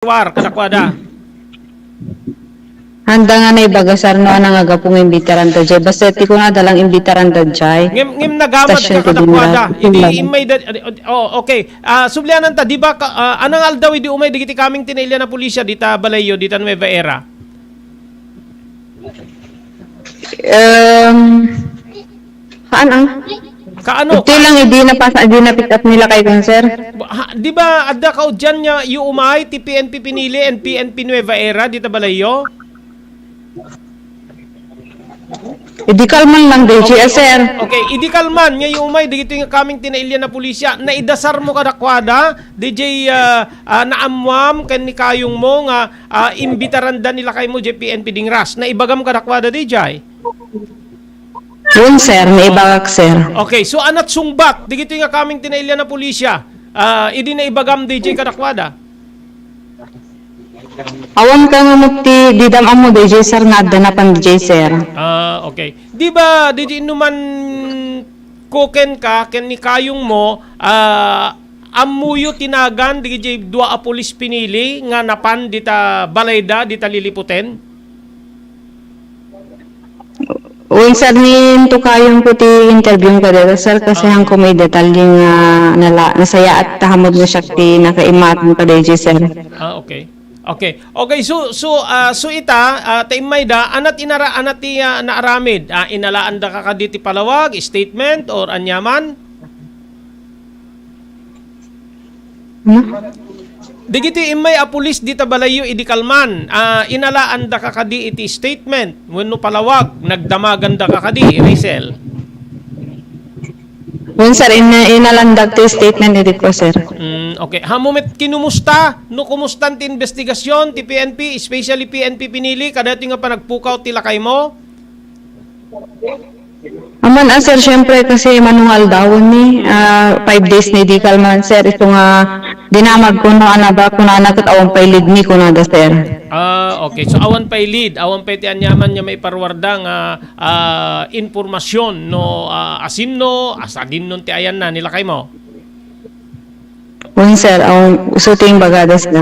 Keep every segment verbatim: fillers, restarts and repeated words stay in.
war kadakuada. Handa nga naibaga, sir, no, anang agapu nga imbitaranda jay. Basta ti kunada lang imbitaranda jay. Ngem, ngem nagamad ka kadakuada. Idi immay da, oh, okay. Ah, sublianan ta, di ba, ka, ah, anang aldaw idi umay dagiti kaming ti nailian a pulisya dita balayyo, dita Nueva Era? Um, haan, ah? Kaano? Iti lang, idi napasa, idi na-pick up ni lakay ko, sir. Ha, di ba, adda kaudian nga iyu umay ti P N P Pinili and P N P Nueva Era, dita balayyo? Idi kalman lang, D J, ah, sir. Okay, idi kalman, nga iyu umay, dagitoy nga kaming ti nailian a pulisya, naidasar mo kadakuada, D J, ah, ah, naammuam ken ni kayong mo nga, ah, imbitaranda ni lakay mo, jay P N P Dingras. Naibagam kadakuada, D J? Wen, sir, naibagak, sir. Okay, so anat sungbat, dagitoy nga kaming ti nailian a pulisya, ah, idi naibagam, D J, kadakuada? Awan ka nga met ti didam ammo, D J, sir, nga adda napan, D J, sir. Ah, okay. Di ba, D J, innuman ko kenka, ken ni kayong mo, ah, ammoyo ti nagan, D J, dua a pulis pinili nga napan dita balayda, dita Liliputen? Wen, sir, ni intukayon ko ti interview kada, sir, kasi Ah. hangko may detalye nga nala-, nasayaat ta hamod nga siak ti nakaimatang kada, sir. Ah, okay. Okay. Okay, so, so, ah, so ita, ah, ta immayda, anat inara-, anat ti, ah, naaramid? Ah, inalaandaka kadi ti palawag, statement, or aniaman? Hmm? Dagiti immay a pulis dita balayyo idi kalman, ah, inalaandaka kadi iti statement wenno palawag, nagdamagandaka kadi, Rachel? Wen, sir, in-, inalandak ti statement idi ko, sir. Mm, okay. Hammo met kinumusta? No kumustan ti investigasyon ti P N P, especially P N P Pinili, kadaytoy nga panagpukaw ti lakay mo? Aman, ah, sir, syempre, kasi mano nga aldawen ni, ah, five days ni di kalman, sir, isu nga dinamag ko no, ana ba, kunana ket awan pay lead ni, kunada, sir. Ah, okay. So, awan pay lead, awan pay ti aniaman nga maiparuarda nga, ah, impormasyon no, ah, asinno, asadinnon ti ayanna ni lakay mo? Wen, sir, awan, isu ti imbagada, sir.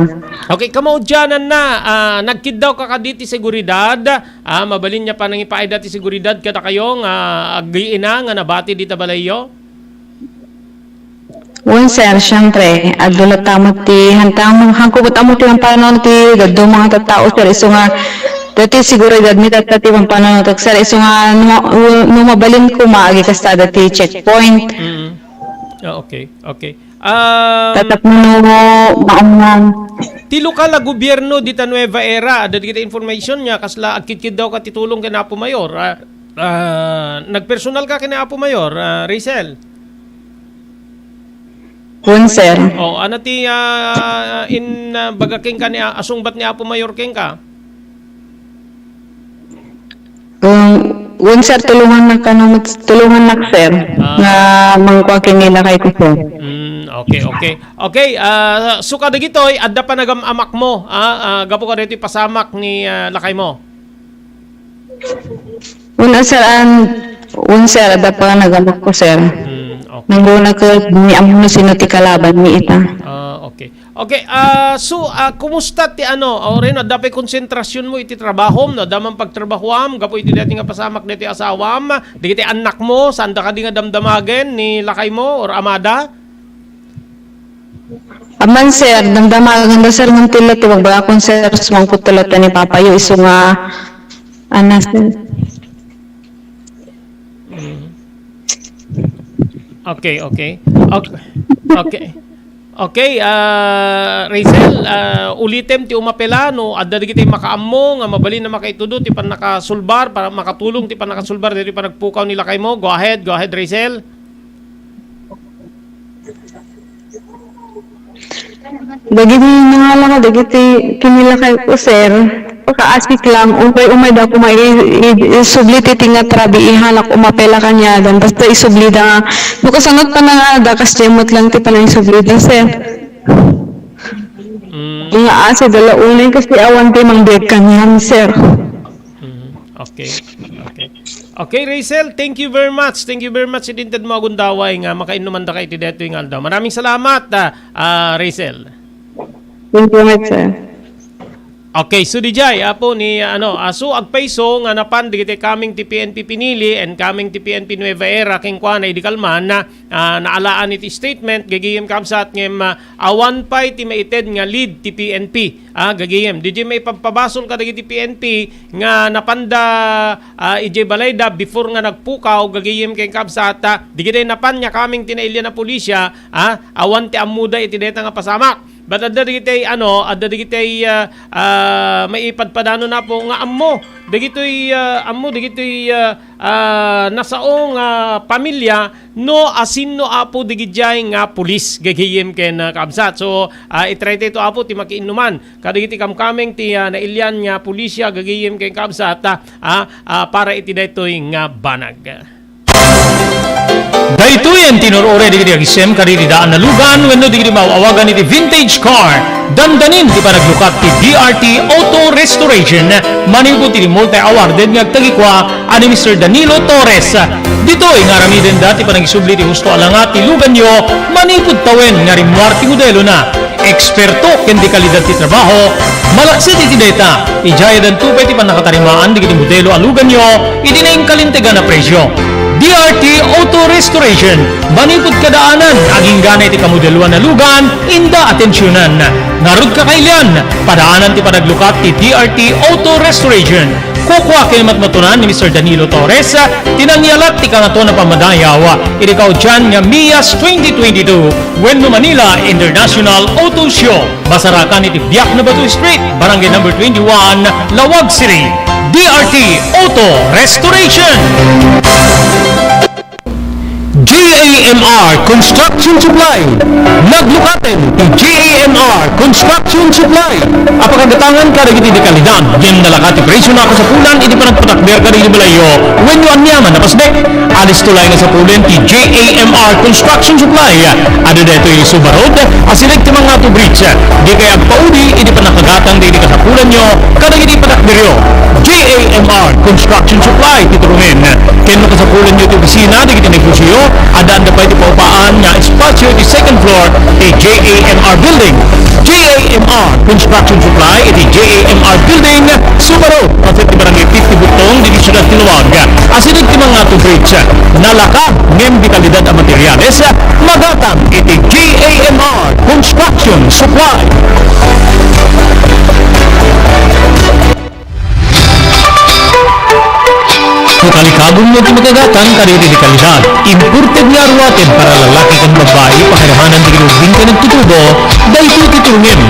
Okay, kamaudiananna, ah, nagkiddawka kadi ti seguridad, ah, mabalin nga panangipaayda ti seguridad kadakayo nga aggiina nga nabati dita balayyo? Wen, sir, syempre, adda latta met ti hantang, hangko met ammo ti pampanuno ti dadduma nga tattao, sir, isu nga dati seguridad mi tatta ti pampanunotek, sir, isu nga no, no mabalin koma, agikasta dati checkpoint. Mm. Ah, okay, okay. Um, Tatapno maanman. Ti lokal a gobierno dita Nueva Era, adda dagiti information nga kasla agkitkiddaw ka ti tulong ken Apo Mayor. Ah, ah, nagpersonal ka ken Apo Mayor, ah, Rachel? Wen, sir. Oh, ano ti, ah, in, ah, baga kenka ni, ah, asungbat ni Apo Mayor kenka? Um, wen, sir, tulongannak kano, tulongannak, sir, Ah. nga mangkua ken ni lakay ko, sir. Mm, okay, okay. Okay, ah, so kadagitoy, adda panagam-amak mo, ah, ah, gapu kadaytoy pasamak ni, ah, lakay mo? Wen, sir, an, wen, sir, adda panagam-amak ko, sir. Mm, okay. Nangruna ket, ni ammo no sino ti kalaban ni ita. Ah, okay. Okay, ah, so, ah, kumusta ti ano, o reno, adda pay konsentrasyon mo iti trabahom, no? Adda man pagtrabahoam, gapu iti daytoy nga pasamak daytoy asawam, dagiti annak mo, saanda kadi nga damdamagen ni lakay mo or amada? Aman, sir, damdamagen da, sir, ngem ti la ti bagbagakon, sir, sumangpet ti la ti ni papayo, isu nga, ana, sir. Mm. Okay, okay. Okay. Okay. Okay, ah, Rachel, ah, ulitem ti umapela no adda dagiti makaammo nga mabalin a makaitudo ti pannakasulbar para makatulong ti pannakasulbar ditoy panagpukaw ni lakay mo. Go ahead, go ahead, Rachel. Dagiti nangala nga dagiti kinilakay ko, sir, pakaasik lang, umpay umayda koma i-, i-, isubli ti tinga trabi, ihanak umapela kaniadan, basta isublida nga, no kasano't panangada, kasdiay met lang ti panangisublida, sir. Mm. Nga asi, dala unay kasi awan ti mangbiag kaniam, sir. Mm, okay. Okay. Okay, Rachel, thank you very much. Thank you very much iti inted mo a gundaway nga makainnuman daka iti daytoy nga aldaw. Maraming salamat, ah, ah, Rachel. Thank you much, sir. Okay, so dijay, apo ni, ano, ah, so agpayso nga napan dagiti coming ti P N P Pinili and coming ti P N P Nueva Era kenkuana idi kalman, ah, naalaan iti statement, gagayem kabsat ngem, ah, awan pay ti maited nga lead ti P N P. Ah, gagayem. Dijay maipabpabasol kadagiti P N P nga napanda, ah, idiay balayda before nga nagpukaw, gagayem ken kabsat, ah, dagiti napan nga coming ti nailian a pulisya, ah, awan ti ammoda iti dayta nga pasamak. But adda dagiti, ano, adda dagiti, ah, ah, maipadpadano na po nga ammo. Dagitoy, ah, ammo, dagitoy, ah, ah, nasao nga pamilya no asinno, Apo, dagijay nga pulis, gagayem ken, ah, kabsat. So, ah, itry tayo, Apo, ti makiinnuman kadagiti kamkameng ti, ah, nailian nga pulisya, gagayem ken kabsat, ah, ah, ah, para iti daytoy nga banag. Daytoyen ti nur-uray dagiti agisem kadagiti daan a lugan wenno dagiti maaw-awagan iti vintage car. Dandanin ti panaglukat ti D R T Auto Restoration manipud ti multi-awarded nga agtagikua a ni Mister Danilo Torres. Ditoy nga aramidenda ti panangisubli ti husto a langa ti luganyo manipud tawen nga rimmuar ti modelona. Eksperto ken di kalidad ti trabaho, malaksid iti dayta, idiay addanto pay ti pannakatarimaan dagiti modelo a luganyo iti naingkalintegan a presio. D R T Auto Restoration, manipud kadaanan, agingganay ti kamodeloan a lugan, inda atensionan. Ngarud, kakailian, padaanan ti panaglukat ti D R T Auto Restoration. Kukua ken matmatunan ni Mister Danilo Torres ti nangyalat ti Kangatoan a Pammadayaw iti kaudian nga Mias twenty twenty-two wenno Manila International Auto Show. Masarakan iti Biak na Batu Street, Barangay Number twenty-one, Laoag City. D R T Auto Restoration. J A M R Construction Supply. Naglukaten ti J A M R Construction Supply a pagadatangan kadagiti di kalidad ngem nalaka ti presio a kasapulan iti panagpatakder kadagiti balayyo wenno aniaman a pasnek. Alisto laeng a sapulen ti J A M R Construction Supply. Adda daytoy Suba Road, asideg ti Mangato Bridge. Dikay agpaudi iti pannakagatang dagiti kasapulanyo kadagiti patakderyo. J A M R Construction Supply ti turungen. Ken no kasapulanyo ti opisina dagiti negosyo, addaanda pay ti paupaan nga espasyo iti second floor ti J A M R Building. J A M R Construction Supply iti J A M R Building, Suba Road, paset ti Barangay fifty Butong, ditoy siudad ti Laoag. Asideg ti Mangato Bridge, nalaka ngem di kalidad a materiales, magatang iti J A M R Construction Supply. No kalikabongmo ti makagatang kadagiti di kalidad, imported nga aruaten para lalaki ken babbai, pakaidanan dagiti ubbing ken agtutubo, daytoy ti turungen.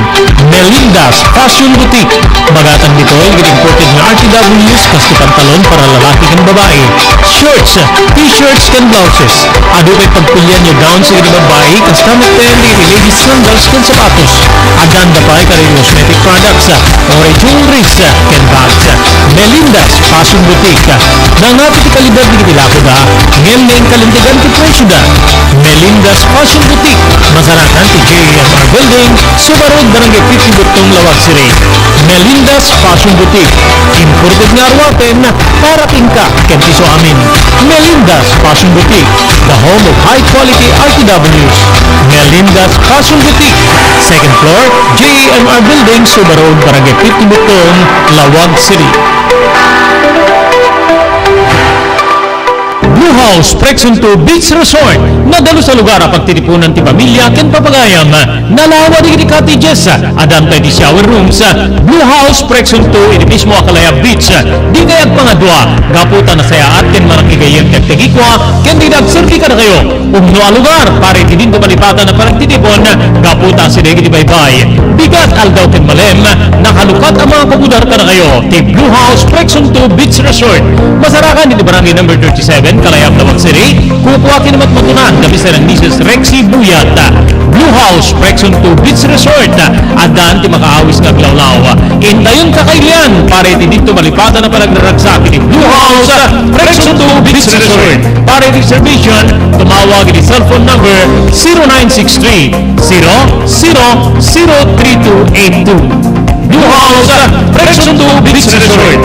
Melinda's Fashion Boutique. Magatang ditoy dagiti imported nga R T Ws, kas ti pantalon para lalaki ken babbai, shorts, t-shirts ken blouses. Adu pay pagpilianyo gowns iti babbai, kasta met dagiti ladies sandals ken sapatos. Addaanda pay kadagiti cosmetic products, uray jewelries, ken bags. Melinda's Fashion Boutique. Nangngati ti kalidad dagiti lakoda, ngem naingkalintegan ti presioda. Melinda's Fashion Boutique. Masarakan ti J A M R Building, Suba Road, Barangay fifty Butong, Laoag City. Melinda's Fashion Boutique. Imported nga aruaten para kenka ken ti isuamin. Melinda's Fashion Boutique, the home of high quality R T Ws. Melinda's Fashion Boutique, second floor, J A M R Building, Suba Road, Barangay fifty Butong, Laoag City. Blue House Presunto Beach Resort, nadalus a lugar a pagtitipunan ti pamilya ken papagayam. Nalawa dagiti cottages, adda pay ti shower rooms. Blue House Presunto iti mismo a Kalayab Beach. Dikay agpangadua, gapu ta nasayaat ken maragigayyem ti agtagikua, ken dida agserbi kadakayo. Umno a lugar para iti dinto malipatan a panagtitipon, gapu ta asideg iti baybay, bigat, aldaw ken malem, nakalukat a mga kabudar kadakayo ti Blue House Presunto Beach Resort. Masarakan iti Barangay Number thirty-seven, Kalayab, Laoag City. Kukua ken matmatunan da Mister and Missus Rexy Buyat. Blue House Presunto Beach Resort. Addan ti makaawis nga aglawlaw. Intayon, kakailian para iti dinto malipatan a panagraragsak iti Blue House Presunto Beach Resort. Para iti reservation, tumawag iti cellphone number zero nine six three, zero zero zero three two eight two. Blue House Presunto Beach Resort.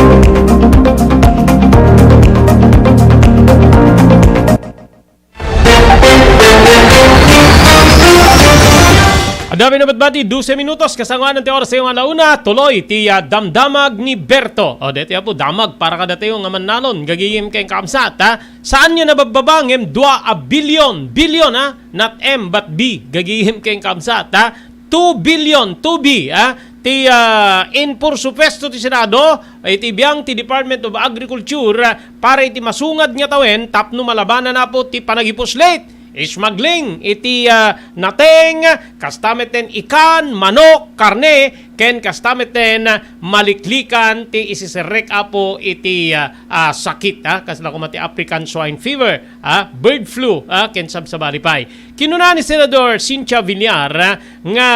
Adda Tabi na batbati, dose minutos, kasangoanan ti oras tayo nga alauna, tuloy ti, ah, damdamag ni Berto. O, deti apo, damag para kadatayo nga mannalon, gagayem ken kabsat, ha? Saan nga nababbaba, ngem dua a bilyon, bilyon, ha? Not M, but B, gagayem ken kabsat, ha? Two bilyon, two B, ha? Ti, ah, enforso puesto ti Senado, iti biang ti Department of Agriculture, ah, para iti masungad nga tawen, tapno malabanan apo ti panagipuslit, smuggling iti, ah, nateng, kasta met ten ikan, manok, karne, ken kasta met ten maliklikan ti isiserrek apo iti, ah, ah, sakit, ah, kasla koma ti African Swine Fever, ah, bird flu, ah, ken sabsabali pay. Kinuna ni Senador Cynthia Villar, ah, nga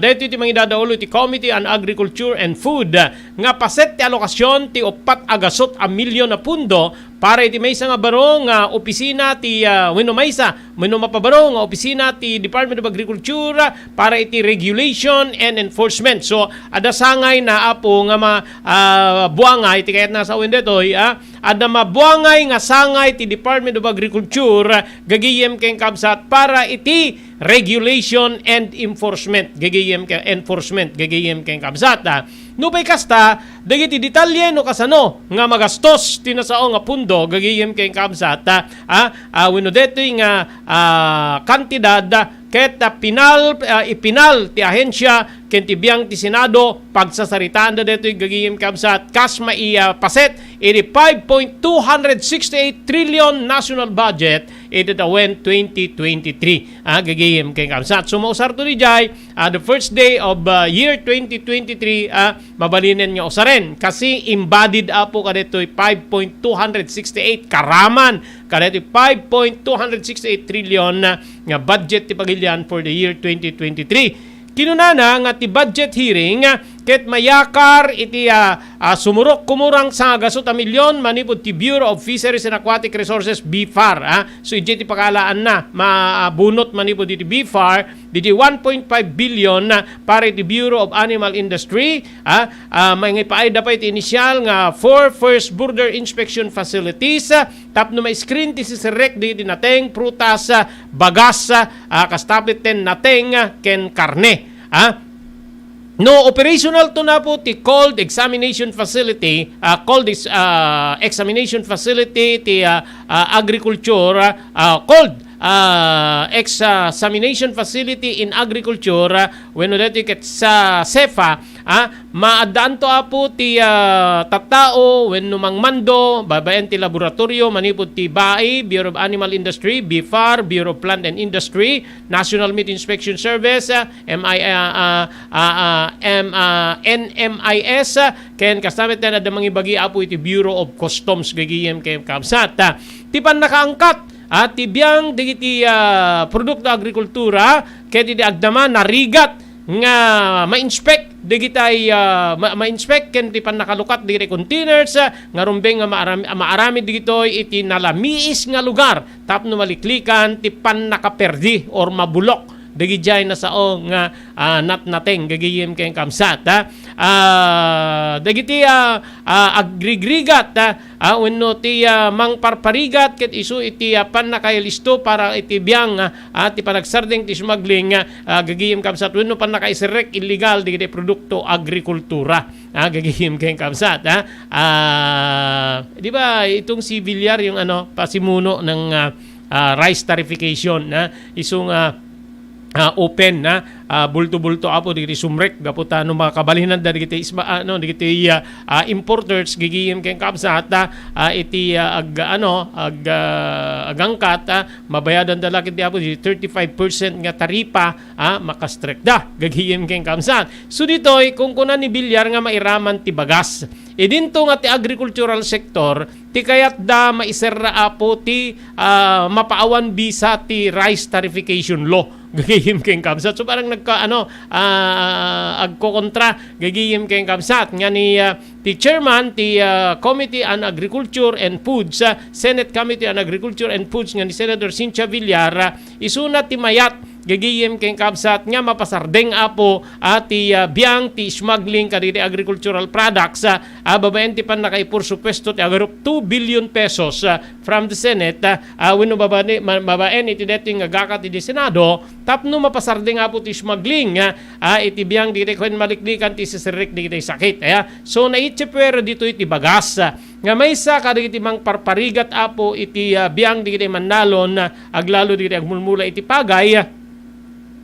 daytoy ti mangidadaolo iti Committee on Agriculture and Food, ah, nga paset ti alokasyon ti uppat a gasut a milyon a pundo para iti maysa nga baro nga opisina ti, ah, wenno maysa, wenno mapabaro nga opisina ti Department of Agriculture, ah, para iti regulation and enforcement. So, adda sangay na apo nga ma-, ah, buangay ti kayatna a sawen daytoy, ah, adda mabuangay nga sangay ti Department of Agriculture, ah, gagayem ken kabsat para iti regulation and enforcement, gagayem ken enforcement, gagayem ken kabsat, ah. Nupay kasta, dagiti detalye no kasano nga magastos ti nasao nga pundo, gagayem ken kabsat, ah, ah, ah, wenno daytoy nga, ah, kantidad, ah, ket, ah, pinal, ah, ipinal ti ahensia ken ti biang ti Senado, pagsasaritaanda daytoy gagayem kabsat, kas maipaset iti five point two hundred sixty-eight trillion national budget iti tawen twenty twenty-three. Ah, gagayem ken kabsat. So, mausarto diay, ah, the first day of, ah, year twenty twenty-three, ah, mabalinen nga usaren. Kasi embodied apo kadaytoy five point two hundred sixty-eight karaman kadaytoy five point two hundred sixty-eight trillion, ah, nga budget ti pagilian for the year twenty twenty-three. Kinunana nga ti budget hearing, ah, ket mayakar iti, ah, ah, sumurok-kumurang sangagasut a milyon manipud ti Bureau of Fisheries and Aquatic Resources, BFAR, ah. So, idiay ti pakaalaanna, mabunot manipud iti BFAR, diay one point five billion, ah, para iti Bureau of Animal Industry, ah, ah, mangipaayda pay iti initial nga four first border inspection facilities, ah, tapno ma-screen ti siserrek dagiti nateng, prutas, ah, bagas, ah, kasta met ten nateng, ah, ken karne, ah. No operational to na po ti cold examination facility, ah, cold ex-, ah, examination facility ti, ah, ah, agriculture, ah, cold, ah, examination facility in agriculture, ah, wenno daytoy ket sa CEFA, ah, maaddaanto apo ti, ah, tattao wenno mangmando, babaen ti laboratorio manipud ti BAI, Bureau of Animal Industry, BFAR, Bureau of Plant and Industry, National Meat Inspection Service, ah, M I, ah, ah, ah, ah, M, ah, N M I S, ah, ken kasta met ten adda mangibagi apo iti Bureau of Customs, gagayem ken kabsat. Ah, ti pannakaangkat, ah, ti biang dagiti, ah, produkto agrikultura, ket iti agdama narigat nga ma-inspect dagitay, ah, ma-, ma-inspect ken ti pannakalukat dagiti containers, ah, nga rumbeng nga maaram-, maaramid dagitoy iti nalamiis nga lugar tapno maliklikan ti pannakaperdi or mabulok dagidiay nasao nga, ah, natnateng gagayem ken kabsat, ah. Ah, dagiti, ah, ah, agrigrigat, ah, ah, wenno ti, ah, mangparparigat ket isu iti, ah, pannakailisto para iti biang, ah, ah, ti panagsardeng ti smuggling, ah, ah, gagayem kabsat wenno pannakaiserrek illegal dagiti produkto agrikultura. Ah, gagayem ken kabsat, ah. Ah, di ba itong si Villar yung ano, pasimuno ng, ah, ah, rice tariffication, ah, isu nga, ah, open, ah, ah, bulto-bulto apo dagiti sumrek gapu ta no makabalinan da dagiti isba-, ano, dagiti, ah, ah, importers gagayem ken kabsat, ah, ah, iti, ah, ag-, ano, ag-, ah, agangkat, ah, mabayadan da la ket ti apo di thirty-five percent nga taripa, ah, makastrekda gagayem ken kabsat. So ditoy, kunkuna ni Villar nga mairaman ti bagas. Idinto nga ti agricultural sector, ti kayatda maiserra apo ti, ah, mapaawan bisa ti rice tariffication law. Gagayem ken kabsat. So parang nagka, ano, ah, agkokontra, gagayem ken kabsat. Nga ni, ah, ti chairman ti, ah, Committee on Agriculture and Foods, ah, Senate Committee on Agriculture and Foods nga ni Senator Cynthia Villar, ah, isuna ti mayat gagayem ken kabsat, nga mapasardeng, Apo, a, ti, ah, biang ti smuggling kadagiti agricultural products, ah, ah, babaen ti pannakaipursupuesto ti agarup two billion pesos, ah, from the Senate, ah, ah, wenno babani-, ma-, babaen iti daytoy nga gakat iti Senado tapno mapasardeng, Apo, ti smuggling, ah, ah, iti biang dagiti kuen maliklikan ti siserrek dagiti sakit. Aya, so, naitsi puwera ditoy ti bagas, ah, nga maysa kadagiti mangparparigat, Apo, iti, ah, biang dagiti mannalon, ah, aglalo dagiti agmulmula iti pagay, ah,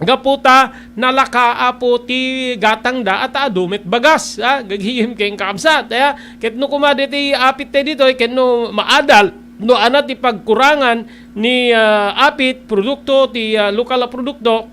gapu ta nalaka, Apo, ti gatangda a ta adu met bagas, ah, gagayem ken kabsat, ah, ket no koma ditoy apit tayo ditoy, ket no maadal, no ana ti pagkurangan ni, ah, apit, produkto, ti, ah, lokal a produkto,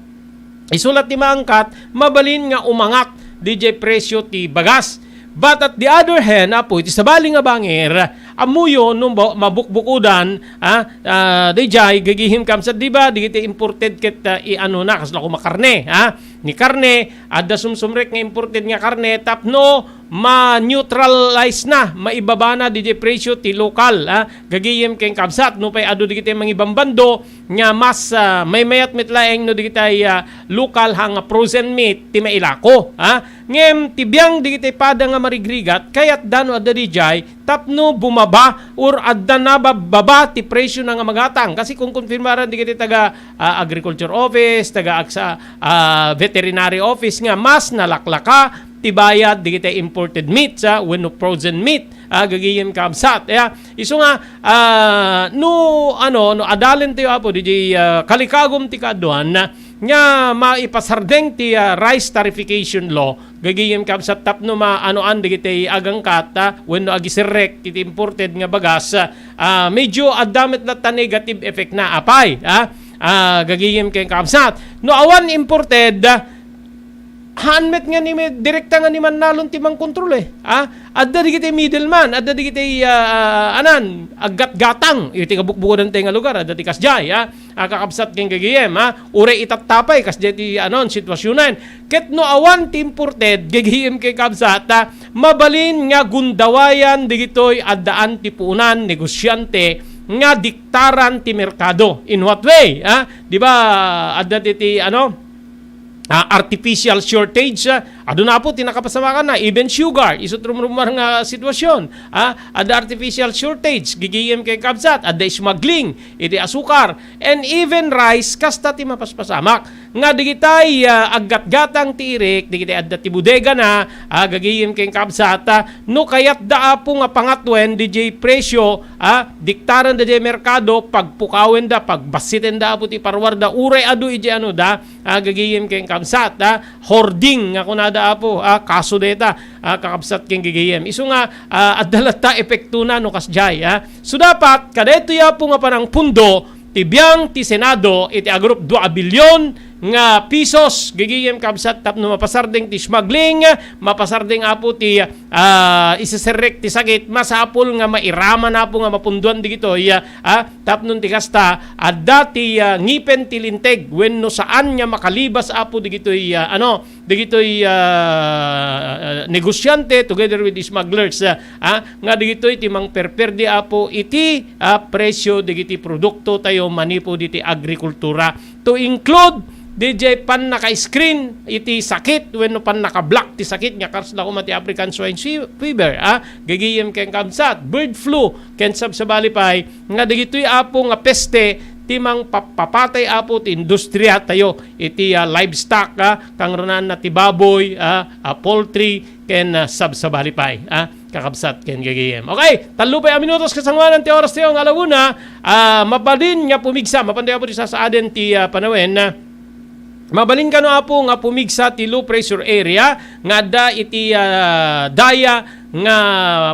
isu la ti maangkat, mabalin nga umangak didiay presyo ti bagas. But at the other hand, Apo, iti sabali nga bangir, ammoyo no ba-, mabukbukodan, ah, ah, didiay, gagayem kabsat, di ba, dagiti imported ket, ah, i-ano na, kasla koma karne, ah. Ni karne, adda sumsumrek nga imported nga karne, tapno ma-neutralize na, maibaba na didiay presyo ti lokal, ah, gagayem ken kabsat, no pay adu dagiti mangibambando, nga mas, ah, maymayat met laeng no dagitay, ah, lokal nga frozen meat ti mailako, ha? Ngem ti biang dagitay pada nga marigrigat, kayatda no adda didiay tapno bumaba or adda nababa ti presyo na nga magatang. Kasi kung konfirmaran dagiti taga, ah, agriculture office, taga agsa-, ah, veterinary office nga mas nalaklaka ti bayad dagitay imported meats, ah, wenno frozen meat, ah, gagayem kabsat. Ya, isu nga, ah, no, ano, no adalen tayo, Apo, didiay, ah, kalikagum ti kaaduan, nga maipasardeng ti, ah, rice tariffication law, gagayem kabsat, tapno maanoan dagiti agangkat, ah, wenno agiserrek iti imported nga bagas, ah, medyo adda met latta negative effect na. Apay, ah, ah, gagayem ken kabsat. No awan imported, ah, haan met nga ni, direkta nga ni mannalon ti mangkontrol, eh. Ah, adda dagiti middleman, adda dagiti, ah, anan, aggatgatang iti kabukbukodan tayo nga lugar, adda ti kasdiay, ah, ah, kakabsat ken gagayem, ah, uray itatta pay, kasdiay ti, anon, sitwasionen. Ket no awan ti imported, gagayem ken kabsat, ah, mabalin nga gundawayan dagitoy addaan ti puonan, negosiante, nga diktaran ti merkado. In what way, ah? Di ba, adda ti, ti, ano, ah, artificial shortage, ah, aduna, Apo, ti nakapasamakan na, even sugar, isu ti rumrummuar nga sitwasion, ah, adda artificial shortage, gagayem ken kabsat, adda smuggling iti asukar, and even rice, kasta ti mapaspasamak. Nga digitay, ah, aggatgatang ti irik, digitay adda ti bodega na, ah, gagayem ken kabsat, ah, no kayatda, Apo, nga pangatuen didiay presyo, ah, diktaran didiay merkado, pagpukawenda, pagbassitenda, Apo, ti parwarda, uray adu idiay ano da, ah, gagayem ken kabsat, ah, hoarding nga kunada, Apo, ah, kaso dayta, ah, kakabsat ken gagayem. Isu nga, ah, adda latta epektona no kasdiay, ah. So dapat, kadaytoy, Apo, nga panangpundo, ti biang ti Senado iti agarup dua a bilyon nga pisos, gagayem kabsat, tapno mapasardeng ti smuggling, mapasardeng, Apo, ti, ah, iseserrek ti sakit, masapul nga mairaman, Apo, nga mapunduan digitoy, ah, tapno ti kasta, adda ti, ah, ngipen ti linteg, wenno saan nga makalibas, Apo, digitoy, ah, ano, digitoy, ah, ah, negosiante together with the smugglers, ah, ah, nga digitoy ti mangperperdi, Apo, iti, ah, presyo digiti produkto tayo manipud iti agrikultura. To include didiay pannaka-screen iti sakit wenno pannaka-block ti sakit nga kasla koma ti African swine fe-, fever, ah, gagayem ken kabsat, bird flu, ken sabsabali pay nga dagitoy, Apo, nga peste ti mangpapapatay, Apo, ti industriya tayo iti, ah, livestock, ah, kangrunaanna ti baboy, ah, ah, poultry, ken, ah, sabsabali pay, ah, kakabsat ken gagayem. Okay, tallo pay a minutos kasangoanan ti oras tayo nga alawuna, ah, mabalin nga pumigsa, mapan tayo, Apo, ti sasaaden ti, ah, panawen, ah, mabalin kano, Apo, nga pumigsa ti low pressure area nga adda iti, ah, daya nga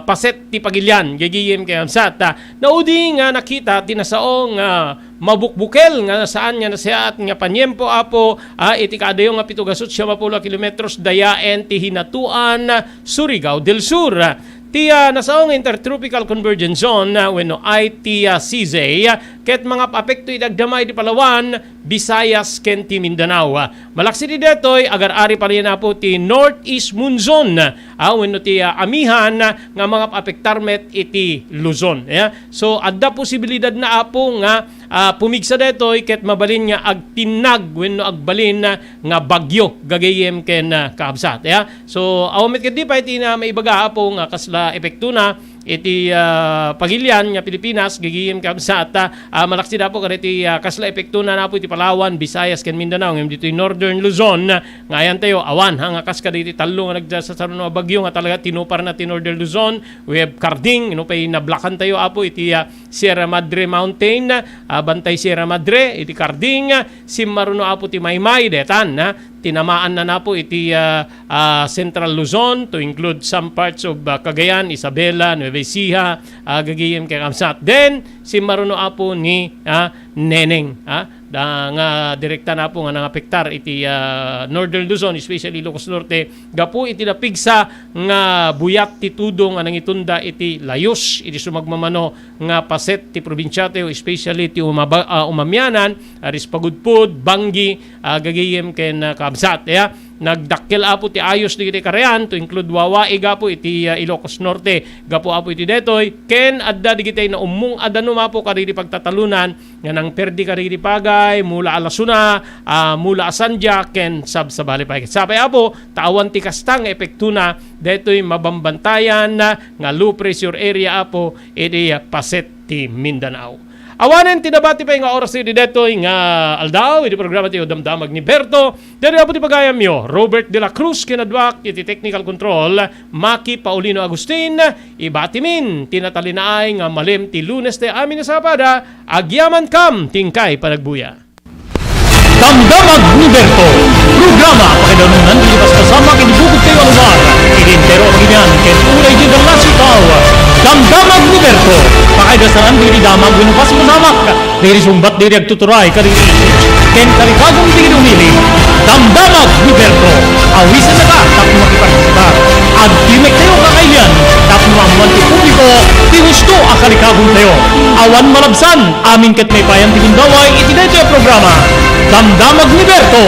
paset ti Pagilian, gagayem ken kabsat. Ah, naudi nga nakita ti nasao nga mabukbukel nga saan nga nasayaat nga paniempo, Apo, ah, iti kaadayo nga pito gasut siam a pulo a kilometros dayaen ti Hinatuan, Surigao del Sur. Ti, ah, nasao nga Intertropical Convergence Zone, ah, wenno I T C Z, ah, ket mangap-apekto iti agdama iti Palawan, Visayas, ken ti Mindanao. Ah, malaksidi daytoy, agar-ari pay, Apo, ti northeast monsoon, ah, wenno ti, ah, amihan, ah, nga mangap-apektar met iti Luzon. Ya. So, adda posibilidad na, Apo, nga ah, pumigsa daytoy ket mabalin nga agtinnag wenno agbalin, ah, nga bagyo gagayem ken, ah, kakabsat, ya. So, awan met ketdi pay ti na maibaga, Apo, nga kasla epektona iti, ah, pagilian nga Pilipinas gagayem kakabsat, ah, ah, malaksid, Apo, kadagiti, ah, kasla epektona, Apo, iti Palawan, Visayas, ken Mindanao, ngem ditoy Northern Luzon, ah, nga ayantayo, awan, ha, nga kas kadagiti tallo nga nagsasaruno a bagyo nga talaga tinuparna ti Northern Luzon, we have Carding, no, pay nablakantayo, Apo, iti, ah, Sierra Madre Mountain, ah, bantay Sierra Madre, iti Carding, ah, simmaruno, Apo, ti Maymay, detan, ah, tinamaanna, Apo, iti, ah, ah, Central Luzon, to include some parts of, ah, Cagayan, Isabela, Nueva Ecija, ah, gagayem ken kakabsat. Then, simmaruno, Apo, ni, ah, Neneng, ah, da, nga direkta, Apo, nga nangapektar iti, ah, Northern Luzon, especially Ilocos Norte, gapu iti napigsa nga buyat ti tudo nga nangitunda iti layus iti sumagmamano nga paset ti probinsiatayo, especially ti umaba-, ah, umamianan, ah, Rispagudpud, Banggi, ah, gagayem ken, ah, kakabsat, ya. Nagdakkel, Apo, ti ayos dagiti karayan, to include Wawaig, Apo, iti, ah, Ilocos Norte. Gapu, Apo, iti daytoy, ken adda dagiti naummong a danum, Apo, kadagiti pagtatalonan nga nangperdi kadagiti pagay, mula a lasuna, ah, mula a sandia, ken sabsabali pay. Sapay, Apo, ta awan ti kasta nga epektona daytoy mabambantayan nga low pressure area, Apo, iti paset ti Mindanao. Awanen ti nabati pay nga oras iti daytoy nga aldaw, iti programa ti Damdamag ni Berto. Daytoy, Apo, ti pagayamyo, Robert de la Cruz, ken aduak iti technical control, Maki Paulino Agustin. Ibatimin ti natalinaay nga malem ti Lunes ti amin a sapada, agyamankam ti inkay panagbuya. Damdamag ni Berto, programa pakaidanunan ti paspasamak iti bukod kayo a lugar, iti entero a pagilian, ken uray di dallas itaw. Damdamag ni Berto, pakaidasaran ti damag wenno paspasamak, diri sungbat diri agtuturay, kadiri ken karikagong diri umili. Damdamag ni Berto, awisenna ka tapno makipartisipar. Agtimek tayo kakailian tapno maammuan ti publiko ti husto a karikagong tayo. Awan malabsan, amin ket maipayan ti gundaway iti daytoy a programa. Damdamag ni Berto,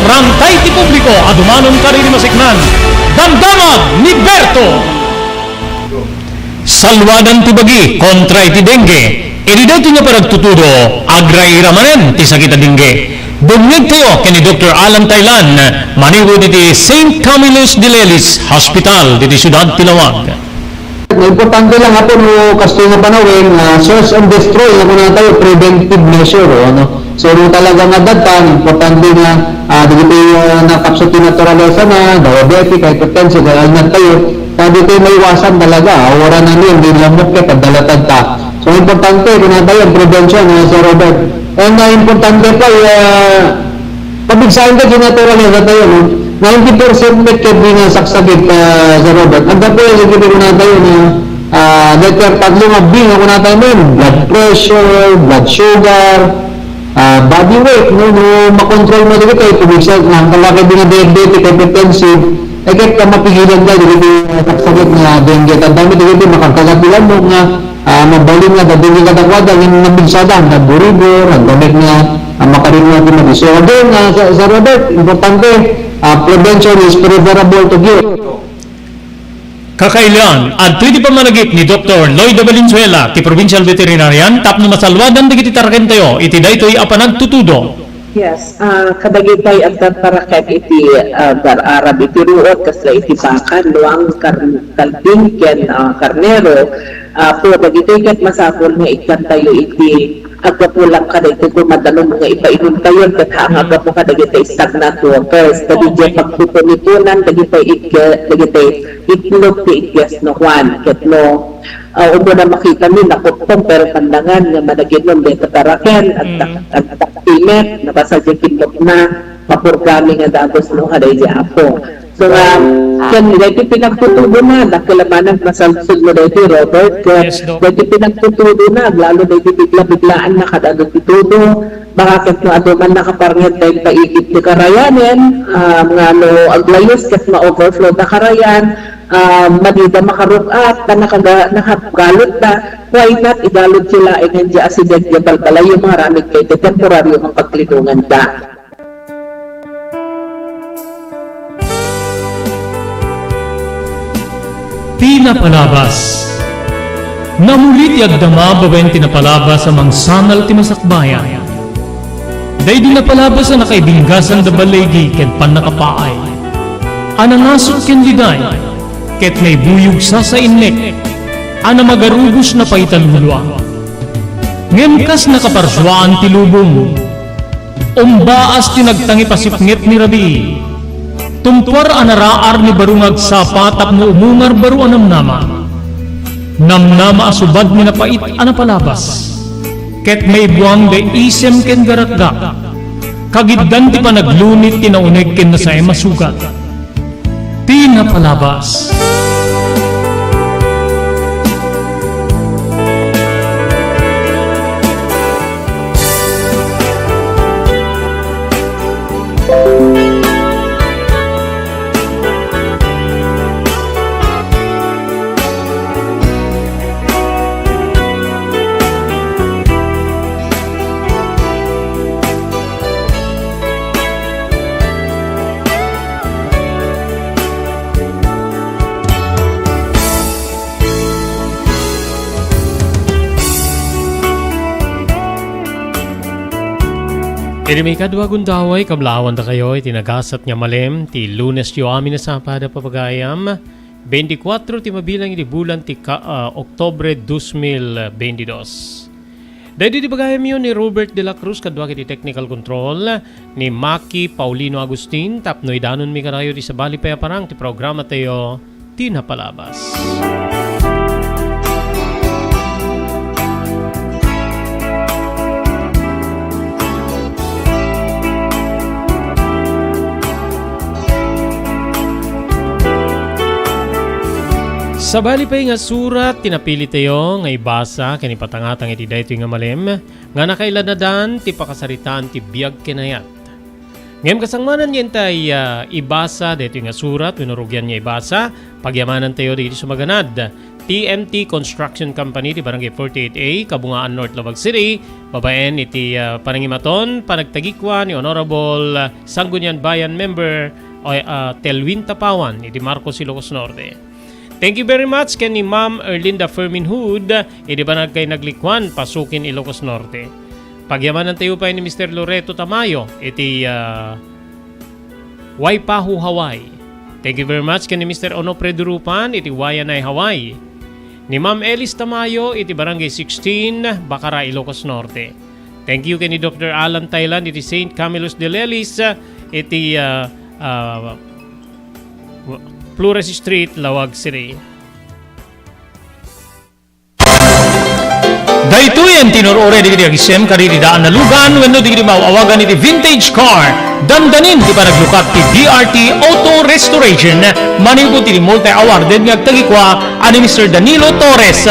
rangtay ti publiko a dumanon kadiri maseknan. Damdamag ni Berto! Salwadan ti bagi kontra iti dengue. Iti daytoy nga panagtutudo, agraira manen ti sakit a dengue. Bumngeg tayo ken ni Doktor Alan Taylan, manipud iti Saint Camillus de Lelis Hospital, diti siudad ti Laoag. Importante lang, Apo, no, kastoy nga panawen, ah, search and destroy, nga kunana tayo, preventive measure, o, ano. So, no, talaga nga dattan, importante nga, ah, dagiti, ah, nakapsut ti naturalesa na, diabetic, hypertensive, kaya alnat tayo, ta ditoy maiwasan talaga, ah, wala na niyan, di lamok kaya pagdalatag ta. So, importante, kunana tayo, ang prevention, ah, Sir Robert. And, ah, importante pa, ah, Pabigsaen ta, ginaturalesa tayo, no? Ninety percent met ket di nga saksakit, ah, Sir Robert. Ang kapoy, sige, di ko na tayo na, ah, letter tatlo nga B nga kuna tayo, men. Blood pressure, blood sugar, ah, body weight, no? No, makontrol mo dito, kaya pabigsaen, na ang kalaki din nga diabetic, hypertensive, eh, kahit ka mapigilan ka, dito yung saksakit nga dengue. Tandaan mo, dito yung makagkagatilan mo nga, ah, mabalin nga, dadali ka dakwada, yung nabigsadan, nagburibor, nagdamit nga, ah, makarinwa ti madi. So again, ah, Sir, Sir Robert, importante, ah, prevention is preferable to cure. Kakailan, adtoy ti pammanagip ni Doktor Lloyda Valenzuela, ti provincial veterinarian, tapno masalwadan dagiti tarakentayo iti daytoy a panagtutudo. Yes, ah, kadagitay agtataraken iti, ah, agar-arab iti ruot, kasla iti baka, luang, kar-, kalding, ken, ah, karnero. Ah, po, dagitoy ket masapul nga ikkantayo iti aggapu lang kadagitoy kumadalum nga ipainumtayo ket haan nga aggapu kadagitoy stagnant waters. Dagitoy pagpupunipunan, dagitoy igge-, dagitoy itlog ti igges no Juan, ket no, ah, umuna makitami, nakuptong, pero pandangan nga managinum dayta taraken, agtak-, Mm. agtaktimek, nabasa diay kinlokna, mapurgami nga dagus no, haday di Apo. So, nga, ken, daytoy pinagtutudona, dakkel a manang masalsol mo daytoy, Robert, ket Yes, Doc. daytoy pinagtutudona, aglalo daytoy bigla-biglaan na kada ti tudo, baka ket no adu man nakaparnget dayta paigid ti karayanen, ah, nga no aglayus ket ma-overflow da karayan, ah, madida makaruk-at, ta nakaga-, nakagalot da, why not igalot ti laengen diay asideg diay balbalayo nga aramid kay ti temporario nga paglinongan da. Pinapalabas. Namuli ti agdama babaen ti napalabas a mangsanal ti masakbayan. Daydi napalabas a nakaibinggasan da baligi ken pannakapaay, a nangasut ken liday, ket naibuyog sasainnek, a namagarubos na paitalulua. Ngem kas nakaparsuaan ti lubong, umbaas ti nagtangipasipnget ni rabii. Tumpuar a naraar ni baro nga agsapa tapno umungar baro a namnama. Namnama a subad ni napait a napalabas. Ket maibuang da isem ken garakgak. Kagiddan ti panaglunit ti nauneg ken nasaem a sugat. Ti napalabas. Idi maikadua gundaway, kablaawan dakayo iti nagasat nga malem ti Lunes yo amin a sapa da papagayam, bentikuatro ti mabilang iti bulan ti ka-, ah, Oktubre dos mil bentidos. Daydi ti bagayamyo ni Robert de la Cruz kaduak iti technical control ni Maki Paulino Agustin tapno idanonmi kadakayo ti sabali pay a parang ti programa tayo, Ti Napalabas. Sabali pay nga surat ti napilitayo nga ibasa ken ipatangatang iti daytoy nga malem nga nakailanadan ti pakasaritaan ti biag ken ayat. Ngem kasangmanan nga intay, ah, ibasa daytoy nga surat wenno rugian nga ibasa, pagyamanantayo dagiti sumaganad. T M T Construction Company ti Barangay forty-eight A, Kabungaan North, Laoag City, babaen iti, ah, panangimaton, panagtagikua ni Honorable, ah, Sangguniang Bayan Member, o, ah, Telwin Tapawan iti Marcos, Ilocos Norte. Thank you very much ken ni Ma'am Erlinda Fermin Hood iti panagkaynaglikuan, Pasukin, Ilocos Norte. Pagyamanantayo pay ni Mister Loreto Tamayo iti, ah, Waipahu, Hawaii. Thank you very much ken ni Mister Onofre Durupan iti Waianae, Hawaii. Ni Ma'am Elis Tamayo iti Barangay sixteen, Bacara, Ilocos Norte. Thank you ken ni Doctor Alan Thailand iti Saint Camillus de Lelis, ah, iti, ah, ah, Flores Street, Laoag City. Daytoyen ti inur-uray dagiti agisem kadagiti daan a lugan wenno dagiti maaw-awagan iti vintage car. Dandanin ti panaglukat ti D R T Auto Restoration manipud ti multi-awarded nga agtagikua a ni Mister Danilo Torres.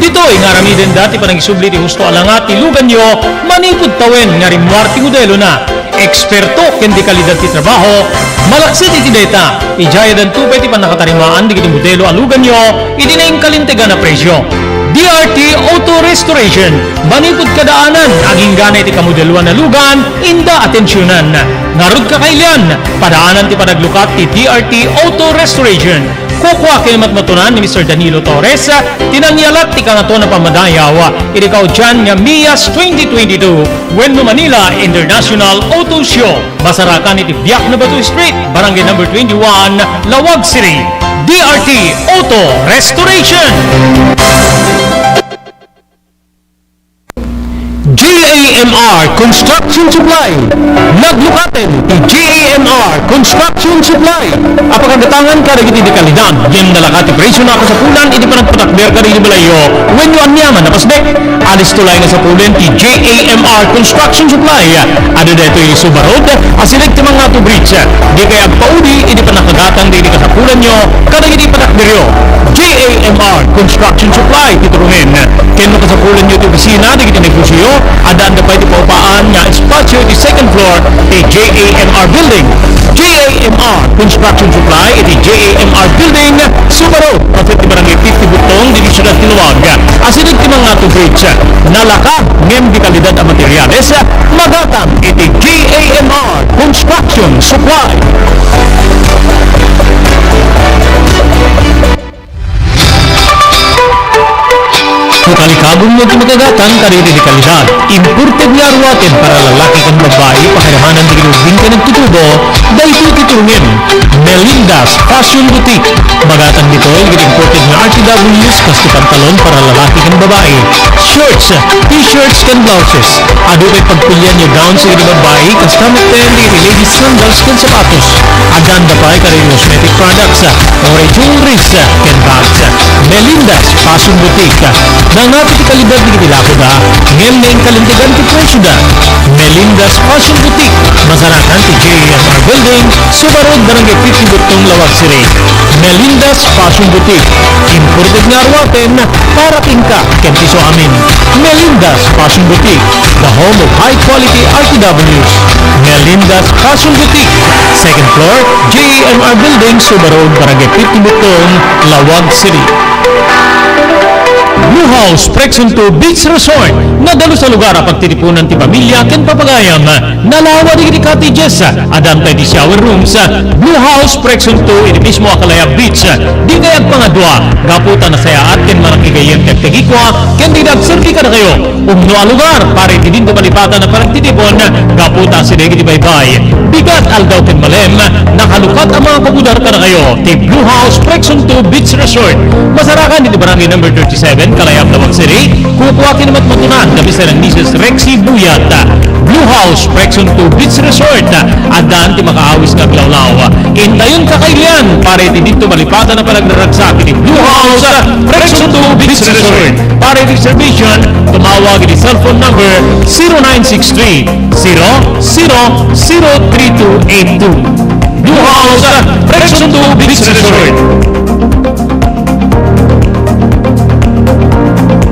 Ditoy nga aramidenda ti panangisubli ti husto a langa ti luganyo manipud tawen nga rimmuar ti modelona. Eksperto ken dekalidad ti trabaho, malaksid iti dayta, idiay addanto pay ti pannakatarimaan dagiti modelo a luganyo iti nainkalintegan a presio. D R T Auto Restoration, manipud kadaanan, agingga iti kamodeloan a lugan, inda atensionan. Ngarud, kakailian, padaanan ti panaglukat ti D R T Auto Restoration. Kukua ken matmatunan ni Mister Danilo Torres ti nangyalat ti Kangatoan a Pammadayaw iti kaudian nga MIAS twenty twenty-two wenno Manila International Auto Show. Masarakan iti Biak na Bato Street, Barangay Number twenty-one, Laoag City. D R T Auto Restoration. J A M R Construction Supply. Naglukaten ti J A M R Construction Supply a pakagatangan kadagiti dekalidad ngem nalaka ti presio a kasapulan iti panagpatakder kadagiti balayyo wenno aniaman a pasdek. Alisto laeng a sapulen ti J A M R Construction Supply. Adda daytoy iti Suba Road, asideg ti Mangato Bridge. Dikay agpaudi iti pannakagatang dagiti kasapulanyo kadagiti patakderyo. J A M R Construction Supply ti turongen. Ken no kasapulanyo ti opisina dagiti negosioyo, addaanda pay ti paupaan nga espasio iti second floor ti J A M R Building. J A M R Construction Supply iti J A M R Building, Suba Road, paset ti Barangay fifty Butong, ditoy siudad ti Laoag. Asideg ti Mangato Bridge, nalaka ngem dekalidad a materiales, magatang iti J A M R Construction Supply. Malikabong no ti makagatan kadagiti kalidad. Imported nga aruaten para lalaki ken babbai, pakaidanan dagiti ubbing ken agtutubo, daytoy ti turongem. Melinda's Fashion Boutique. Magatan ditoy dagiti imported nga R T Ws, kas ti pantalon para lalaki ken babbai, shorts, t-shirts ken blouses. Adu pay pagpilian nga gowns dagiti babbai, kasta met dagiti ladies sandals ken sapatos. Addaan da pay kadagiti cosmetic products, uray jewelries, ken bags. Melinda's Fashion Boutique. Nangngati ti kalidad dagiti lakoda, ngem nainkalintegan ti presioda. Melinda's Fashion Boutique. Masarakan ti J M R Building, Suba Road, Barangay fifty Butong, Laoag City. Melinda's Fashion Boutique. Imported nga aruaten para kenka ken ti isuamin. Melinda's Fashion Boutique, the home of high quality R T Ws. Melinda's Fashion Boutique, second floor, J M R Building, Suba Road, Barangay fifty Butong, Laoag City. Blue House Prex on two Beach Resort. Nadalus a lugar a pagtitipunan ti pamilia ken papagayam. Nalawa dagiti cottages. Addaan pay ti shower rooms. Blue House Prex on two iti mismo a Kalayab Beach. Dikay agpangadua gapu ta nasayaat ken manakigayyem ti agtagikua ken dagiti agserbi kadakayo. Umno a lugar para iti dinto malipatan a panagtitipon gapu ta asideg iti baybay, bigat, aldaw ken malem, nakalukat a mga kabudar kadakayo ti Blue House Prex on two Beach Resort. Masarakan iti Barangay Number thirty-seven, Kalayab, Laoag City. Kukua ken matmatunan da Mister and Missus Rexy Buyat. Blue House Prex on two Beach Resort. Addaan ti makaawis nga aglawlaw. Intayon kakailian para iti dinto malipatan a panagraragsak iti Blue House Prex on two Beach Resort. Para iti reservation, tumawag iti cellphone number zero nine six three, zero zero zero three two eight two. Blue House, Prex on two Beach Resort.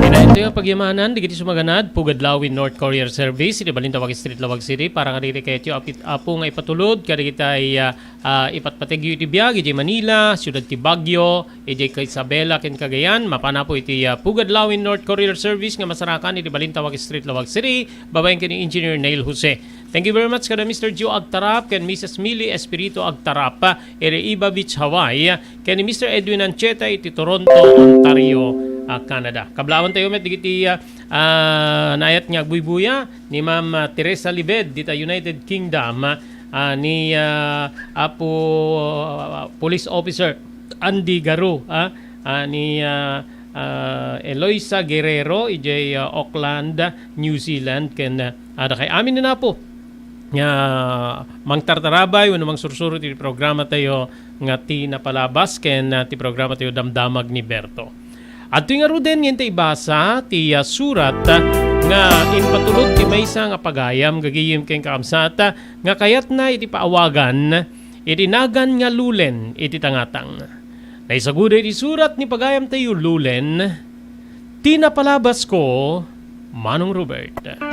Kinaintoy nga pagyamanan, dagiti sumaganad, Pugad Lawin North Courier Service, iti Balintawak Street, Laoag City, para nga diri kayo apit apo nga ipatulod, kadagiti, ah, ah, ipatpategyo iti biag, iti Manila, Siudad ti Baguio, iti Isabela, ken Cagayan, mapan apo iti, ah, Pugad Lawin North Courier Service nga masarakan iti Balintawak Street, Laoag City, babaen ken ni Engineer Neil Jose. Thank you very much kada Mister Joe Agtarap ken Missus Millie Espiritu Agtarap, ah, iti Iba Beach, Hawaii, ken ni Mister Edwin Ancheta iti Toronto, Ontario, ah, Canada. Kablawan tayo met dagiti, ah, ah, naayat nga agbuybuya ni Ma'am, ah, Teresa Libed dita United Kingdom, ah, ni, ah, Apo, ah, Police Officer Andy Garo, ah, ah, ni, ah, ah, Eloisa Guerrero, idiay, ah, Auckland, New Zealand, ken, ah, adda kay amin ni Apo nga mangtartarabay wenno mangsursuro ti programa tayo nga Ti Napalabas ken, ah, ti programa tayo Damdamag ni Berto. Adtoy ngaruden nga intay ibasa ti, ah, surat, ah, nga impatulod ti maysa nga pagayam gagayem ken kakabsat, ah, nga kayatna iti paawagan iti nagan nga Lulen iti tangatang. Naisaguda iti surat ni pagayam tayo Lulen, Ti Napalabasko, Manong Robert.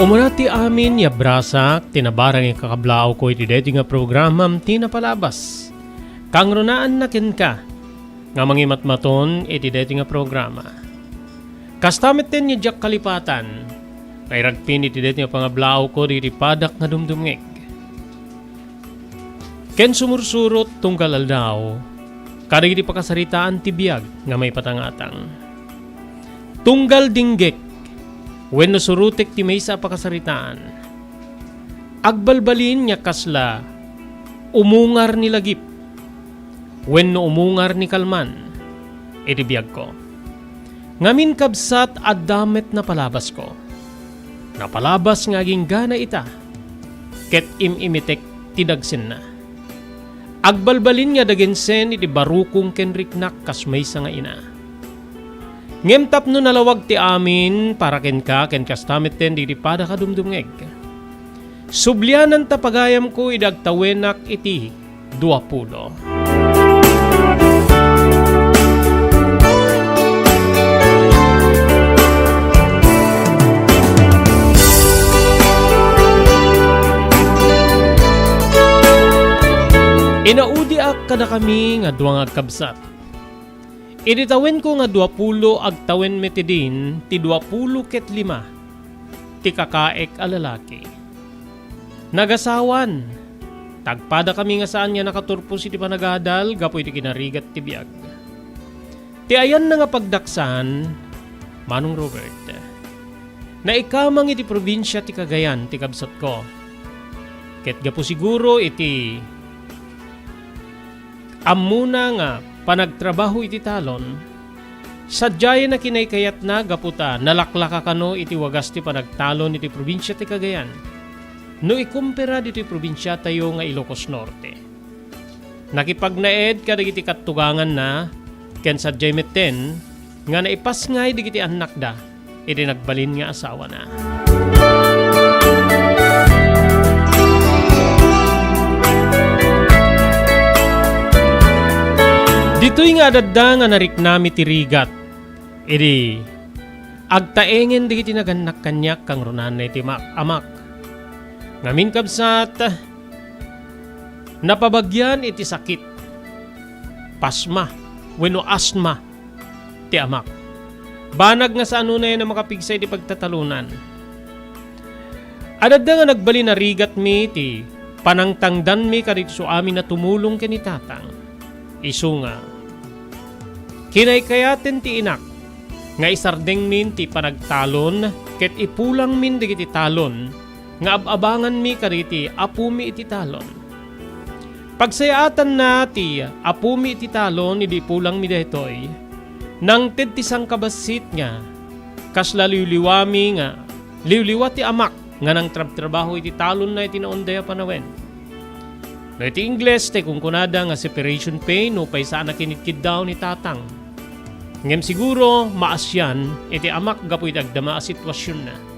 Umuna ti amin nga abrasak ti nabarang nga kakablaawko iti daytoy nga programam Ti Napalabas. Kangrunaanna kenka nga mangimatmaton iti daytoy nga programa. Kasta metten nga diak kalipatan, nairagpin iti daytoy nga pangablaawko dagiti padak nga dumdumngeg. Ken sumursurot tunggal aldaw, kadagiti pakasaritaan ti biag nga maipatangatang. Tunggal dinggek wenno surotek ti maysa a pakasaritaan, agbalbalin nga kasla umungar ni lagip wenno umungar ni kalman iti biagko. Ngamin, kabsat, adda met napalabasko. Napalabas nga aginggana ita, ket im-imitek ti dagsenna. Agbalbalin nga dagensen iti barukong ken riknak kas maysa nga ina. Ngem tapno nalawag ti amin para kenka ken kasta metten dagiti padak a dumdumngeg, subliananta pagayamko idi agtawenak iti duapulo. Inaudiak kadakami nga dua nga agkabsat. Idi tawenko nga duapulo, agtawen met idin ti duapulo ket lima ti kakaek a lalaki. Nagasawan, tagpadakami nga saan nga nakaturpos iti panagadal gapu iti kinarigat ti biag. Ti ayanna nga pagdaksan, Manong Robert, naikamang iti probinsia ti Cagayan ti kabsatko. Ket gapu siguro iti ammona nga panagtrabaho iti talon, sadiayen a kinaykayatna gapu ta nalaklaka kano iti wagas ti panagtalon iti probinsia ti Cagayan no ikumpara ditoy probinsiatayo nga Ilocos Norte. Nakipagnaed kadagiti kattuganganna ken sadiay metten nga naipasngay dagiti annakda iti nagbalin nga asawana. Ditoy nga adda nga nariknami ti rigat, idi agtaengen dagiti nagannak kaniak kangrunanna iti ma-, amak. Ngamin, kabsat, napabagian iti sakit, pasma wenno asma ti amak. Banag nga saan unay a makapigsa iti pagtatalonan. Adda nga nagbalin a rigatmi ti panangtangdanmi kadagiti amin a tumulong ken ni Tatang. Isu nga, kinaykayaten ti inak nga isardengmin ti panagtalon ket ipulangmin dagiti talon nga ab-abanganmi kadagiti apomi iti talon. Pagsayaatanna ti apomi iti talon idi ipulangmi daytoy, nangted ti sangkabassit nga kasla liwliwami nga liwliwa ti amak nga nangtrabtrabaho iti talonna iti naunday a panawen. No iti Ingles, tay kunkunada nga separation pain nupay saan a kinitkiddaw ni Tatang. Ngem siguro, maasian iti amak gapu iti agdama a situasionna.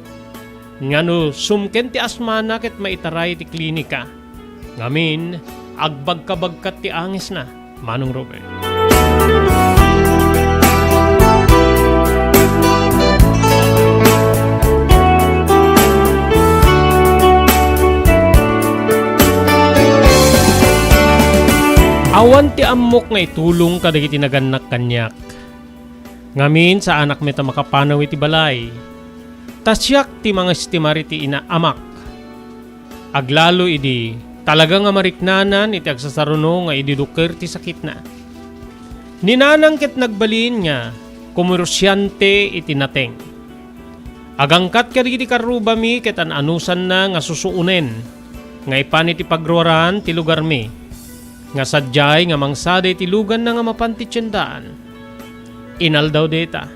Nga no sumken ti asmana ket maitaray iti klinika, ngamin, agbagkabagkat ti angesna, Manong Robert. Awan ti ammok nga itulong kadagiti nagannak kaniak. Ngamin, saanak met a makapanaw iti balay. Ta siak ti mangestimar iti ina-, amak. Aglalo idi talaga nga mariknanan iti agsasaruno nga ididuker ti sakitna. Ni Nanang ket nagbalin nga komersiante iti nateng. Agangkat kadagiti karrubami ket an-anusanna nga susuonen nga ipan iti pagruaran ti lugarmi nga sadiay nga mangsada iti luganna nga mapan ti tiendaan. Inaldaw dayta.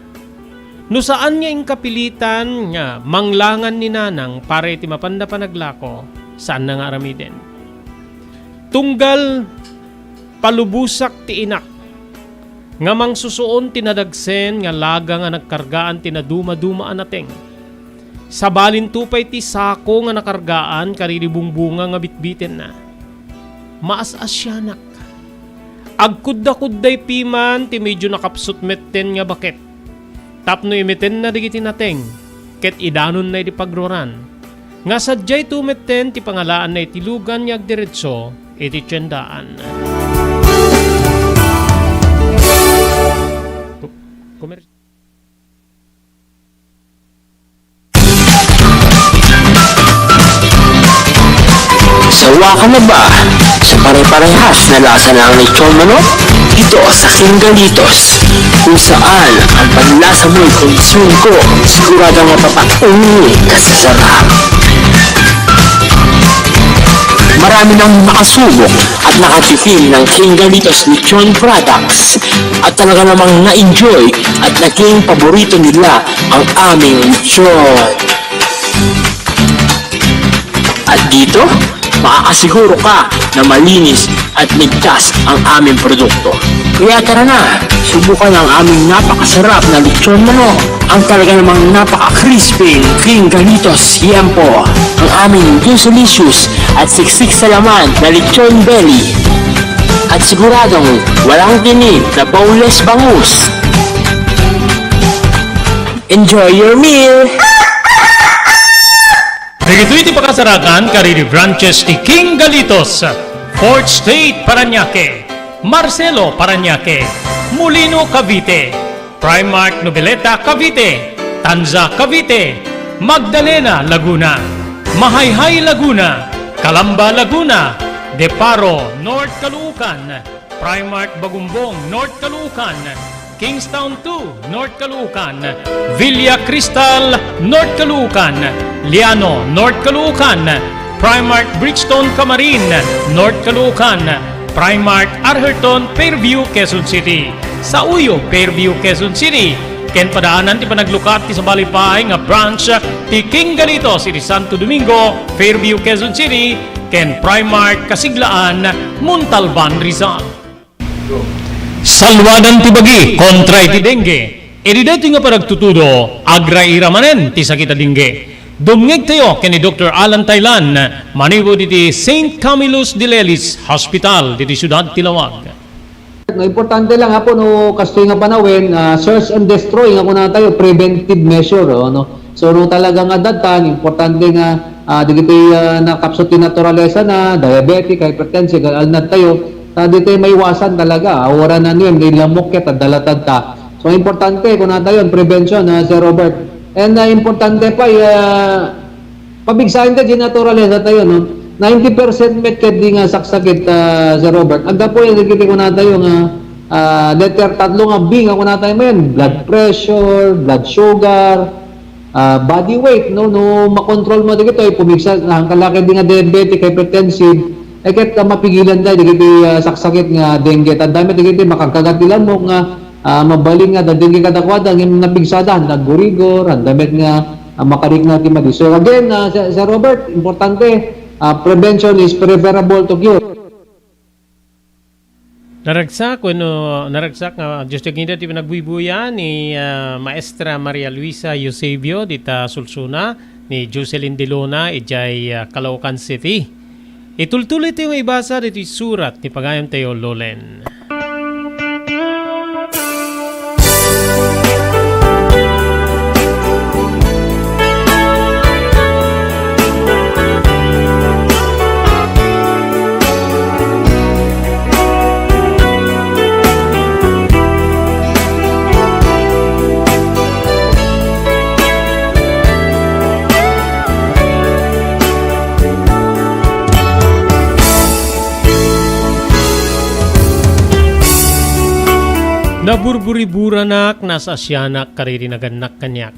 No saan nga inkapilitan nga manglangan ni Nanang para iti mapanda panaglako, saanna nga aramiden. Tunggal palubosak ti inak nga mangsusuon ti nadagsen nga laga nga nagkargaan ti nadumaduma a nateng. Sabalinto pay ti sako nga nakargaan kadagiti bungbunga nga bitbitenna. Maas-asianak. Agkuddakudday piman ti medio nakapsut metten nga baket tapno imetenna dagiti nateng ket idanonna iti pagruaran, nga sadiayto metten ti pangalaanna iti lugan nga agdiretso iti tiendaan. Kumer- Sawa ka na ba sa pare-parehas na lasa ng lechon manok? Dito sa King Galitos, kung saan ang panlasa mo'y konsumingko, sigurado nga papatunay ka sa sarap. Marami nang nakasubok at nakatikim ng King Galitos Lechon Products at talaga namang na-enjoy at naging paborito nila ang aming lechon. At dito, makakasiguro ka na malinis at ligtas ang aming produkto. Kaya tara na, subukan ang aming napakasarap na lechon manok, ang talaga namang napaka-crispy King Galitos Yempo, ang aming juicy-licious at siksik sa laman na lechon belly. At siguradong walang tinik na boneless bangus. Enjoy your meal! Dagitoy ti pakasarakan kadagiti branches ti King Galitos. Fourth Street, Parañaque, Marcelo, Parañaque, Molino, Cavite, Primark, Noveleta, Cavite, Tanza, Cavite, Magdalena, Laguna, Mahayhay, Laguna, Calamba, Laguna, Deparo, North Caloocan, Primark, Bagumbong, North Caloocan, Kingstown two, North Caloocan, Villa Cristal, North Caloocan, Liano, North Caloocan, Primark, Bridgestone, Camarin, North Caloocan, Primark, Arherton, Fairview, Quezon City, Sauyo, Fairview, Quezon City, ken padaanan ti panaglukat ti sabali pay nga branch ti King Galitos iti Santo Domingo, Fairview, Quezon City, ken Primark, Kasiglaan, Montalban, Rizal. Salwadan ti bagi kontra iti dengue. Idi daytoy nga panagtutudo, agraira manen ti sakit a dengue. Dumngegtayo ken ni Doktor Alan Taylan, manipud iti Saint Camillus de Lelis Hospital, diti siudad ti Laoag. No, importante lang, Apo, no, kastoy nga panawen, ah, search and destroy nga kunatayo, preventive measure, oh, no? So, no, talaga nga dadtan, importante nga, ah, dagiti, ah, nakapsut ti naturalesa na, diabetic, hypertensive, alnad tayo, ta di tayo maiwasan talaga, ah, wala na niyan, di lamok ket, adda latad ta. So, importante, kunatayo, prevention, ah, Sir Robert. And, ah, importante pa, ah, pabigsaen ta di naturalesa tayo, no? Ninety percent met ket di nga saksakit, ah, Sir Robert. Aggapu yan, dagiti kunatayo nga, ah, letter tatlo nga B nga kunatayo manen, blood pressure, blood sugar, ah, body weight, no? No makontrol mo dagitoy, pumigsa, na ang kalakay di nga diabetic, hypertensive, eh, ket, ah, mapigilan tayo dagiti, ah, saksakit nga dengue. Tanda met dagiti makagkagat ti lamok nga, ah, mabalin nga adda dengue kadakuada, ngem napigsada, handa gurigor, handa met nga, ah, makarikna ti madi. So again, ah, Sir, Sir Robert, importante, ah, prevention is preferable to cure. Naragsak wenno naragsak nga Dios ti agnida ti panagbuybuya ni, ah, Maestra Maria Luisa Eusebio dita Sulsuna ni Jocelyn De Luna idiay, ah, Caloocan City. Itultuloy tayo nga ibasa ditoy surat ni pagayam tayo, Lolen. Naburburi-buranak, naas-asianak kadagiti nagannak kaniak.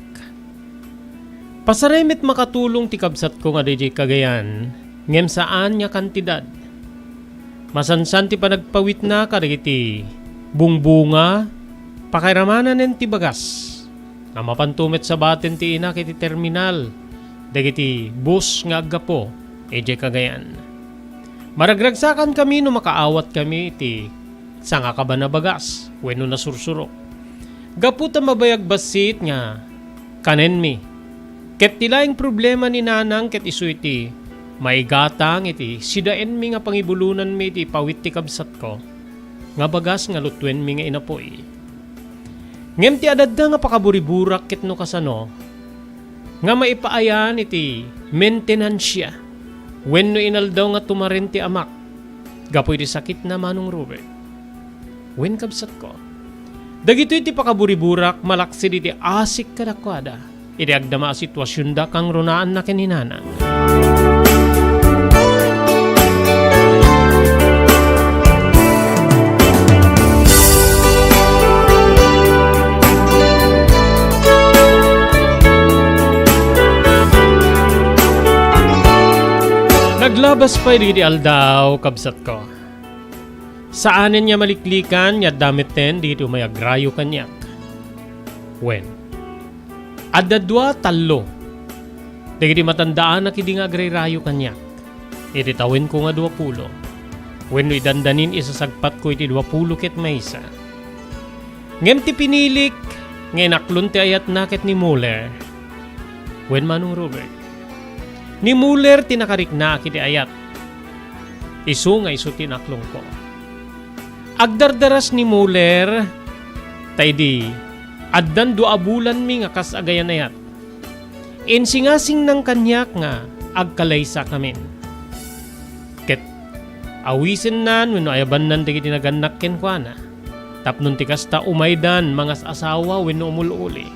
Pasarem met makatulong ti kabsatko nga daydiay Cagayan, ngem saan nga kantidad. Masansan ti panagpawitna kadagiti bungbunga, pakairamanen ti bagas. Nga mapanto met sabaten ti inak iti terminal dagiti bus nga aggapu idiay Cagayan. Maragragsakankami no makaawatkami iti sangakaban a bagas wenno nasursurok. Gapu ta mabayag bassit nga kanenmi. Ket ti laeng problema ni Nanang ket isu iti maigatang iti sidaenmi nga pangibulonanmi iti ipawit ti kabsatko nga bagas nga lutuenmi nga inapuy. Ngem ti adadda nga pakaburiburak ket no kasano nga maipaayan iti maintenansia wenno inaldaw nga tumaren ti amak gapu iti sakitna, Manong Robert. Wen, kabsatko, dagitoy ti pakaburiburak malaksid iti asik kadakuada. Idi agdama a situasionda, kangrunaanna ken ni Nanang. Naglabas pay dagiti aldaw, kabsatko. Saanen nga maliklikan nga adda metten dagiti umay agrayo kaniak. Wen, adda dua, tallo dagiti matandaanak idi nga agrayrayo kaniak iti tawenko nga duapulo, wenno idandanin isasagpatko iti duapulo ket maysa. Ngem ti pinilik nga inaklon ti ayatna ket ni Muller. Wen, Manong Robert, ni Muller ti nakariknaak iti ayat. Isu nga isu ti inaklonko. Agdardaras ni Muller, ta idi addan dua a bulanmi nga kas agayan-ayat, insingasingnang kaniak nga agkalaysakamin. Ket awisennan wenno ayabannan dagiti nagannak kenkuana. Tapno ti kasta, umaydan mangas-asawa wenno umul-uli.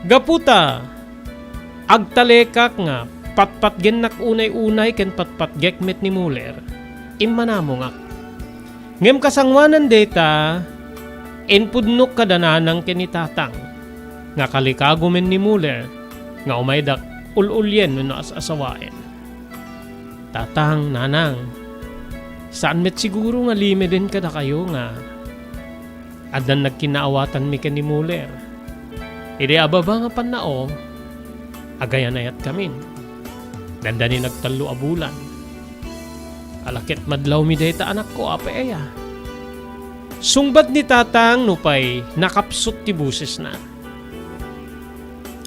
Gapu ta agtalekak nga patpatgennak unay-unay ken patpatgek met ni Muller, immanamongak. Ngem kasangoanan dayta, impudnok kada nanang ken ni tatang nga kalikago met ni Muller nga umaydak ul-ulien wenno as-asawaen. Tatang, nanang, saan met siguro nga limeden kadakayo nga addan nagkinnaawatanmi ken ni Muller. Idi ababa nga pannao, agayan-ayatkamin. Dandani nagtallo a bulan. Ala ket madlawmi dayta anakko, apay aya? Sungbat ni tatang nupay nakapsut ti bosesna.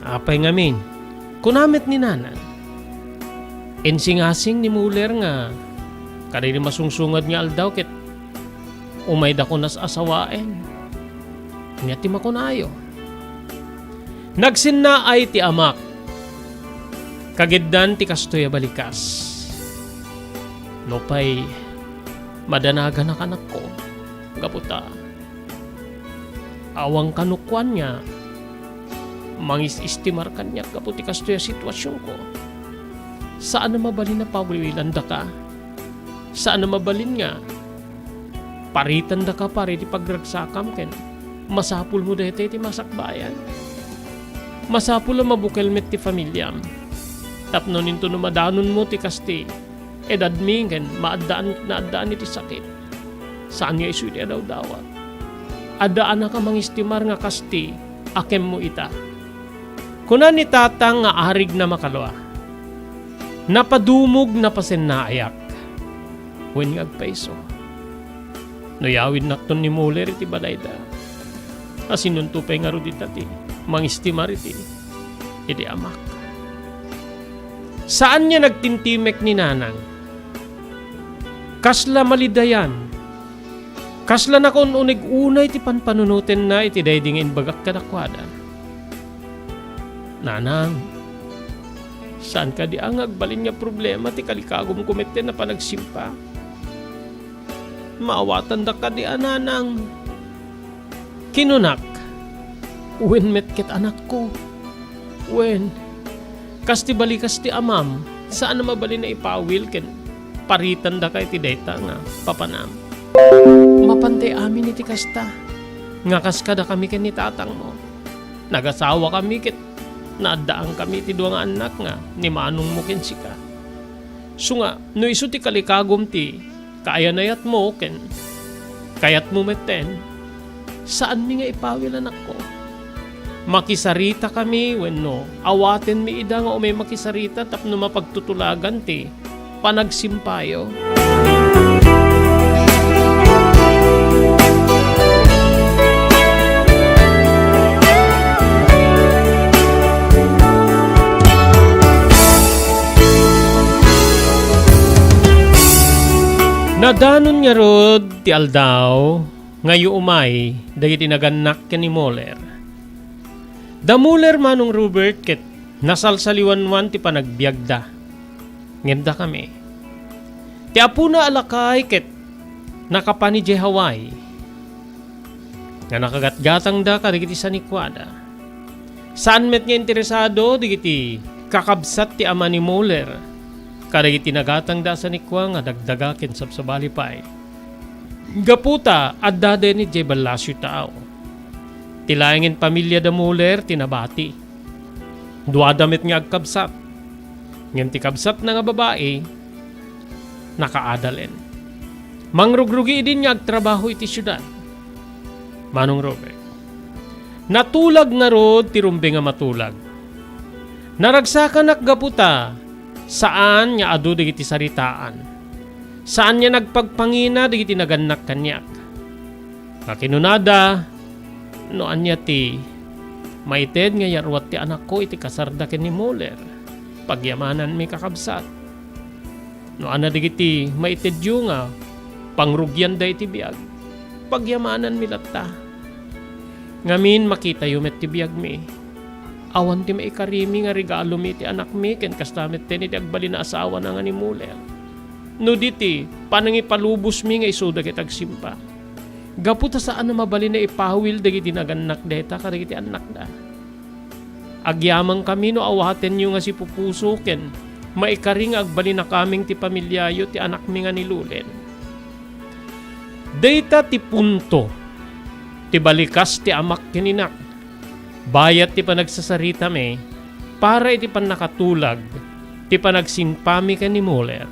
Apay ngamin, kuna met ni nanang. Insingasing ni Muller nga kadagiti masungsungad nga aldaw ket umaydakon as-asawaen. Ania ti makunayo? Nagsinnaay ti amak. Kagiddan ti kastoy a balikas. Nupay madanaganak anakko, gapu ta awan kano kuan nga mangis-estimar kaniak gapu ti kastoy a situasionko. Saan a mabalin a pawilandaka. Saan a mabalin nga paritandaka pay iti pagragsakam ken masapulmo daytoy ti masakbayan. Masapul a mabukel met ti familiam. Tapno intono madanonmo ti kasti edadmi ken maaddaan, naaddaan iti sakit. Saan nga isu iti adawdawat. Addaanak a mangistimar nga kasti a kenmo ita. Kuna ni tatang nga arigna makalua, napadumog, napasennaayak, wen nga agpayso. No yawidnakton ni Muller iti balayda, asinonto pay ngarud ita ti mangistimar iti, iti amak? Saan nga nagtintimek ni nanang. Kasla malidayan. Kasla nakaun-uneg unay ti panpanunotenna iti daydi nga imbagak kadakuada. Nanang, saan kadi a nga agbalin nga problema ti kalikagumko metten a panagsimpa? Maawatandak kadi a, nanang? Kinunak, wen met ket anakko. Wen, kas ti balikas ti amam, saan a mabalin a ipawil ken paritandaka iti dayta nga papanam. Mapantay amin iti kasta, nga kas kadakami ken ni tatangmo. Nagasawakami ket naaddaankami iti dua nga annak nga ni manongmo ken sika. Isu nga, no isu ti kalikagum ti kaayanayatmo ken kayatmo metten, saanmi nga ipawil, anakko. Makisaritakami wenno awatenmi ida nga umay makisarita tapno mapagtutulagan ti panagsimpayo. Nadanon ngarud ti aldaw nga yuumay dagiti nagannak ken ni Muller. Da Muller, Manong Robert, ket nasalsaliwanwan ti panagbiagda. Ngem dakami, ti apona a lakay ket nakapan idiay Hawaii, nga nakagatgatangda kadagiti sanikuada. Saan met nga interesado dagiti kakabsat ti ama ni Muller kadagiti nagatangda a sanikua nga dagdaga ken sabsabali pay. Gapu ta addada idiay ballasio tao. Ti laengen pamiliada Muller ti nabati. Duada met nga agkabsat. Ngem ti kabsatna nga babai, nakaadalen. Mangrugrugi idin nga agtrabaho iti siudad. Manong Robert, natulag ngarud ti rumbeng a matulag. Naragsakanak gapu ta saan nga adu dagiti saritaan. Saan nga nagpagpangina dagiti nagannak kaniak. Nga kinunada, no ania ti maited nga yarwat ti anakko iti kasarda ken ni Muller, pagyamananmi, kakabsat. No ania dagiti maitedyo nga pangrugianda iti biag, pagyamananmi latta. Ngamin, makitayo met ti biagmi. Awan ti maikarimi nga regalomi iti anakmi ken kasta metten iti agbalin a asawana nga ni Muller. no di ti panangipalubosmi nga isuda ket agsimba. Gapu ta saan a mabalin a ipawil dagiti nagannak dayta kadagiti annakda. Agyamankami no awatenyo nga sipupuso ken maikari nga agbalin a kameng ti pamiliayo ti anakmi nga ni Lulen. Dayta ti punto ti balikas ti amak ken inak. Bayat ti panagsasaritami para iti pannakatulag ti panagsingpami ken ni Muller.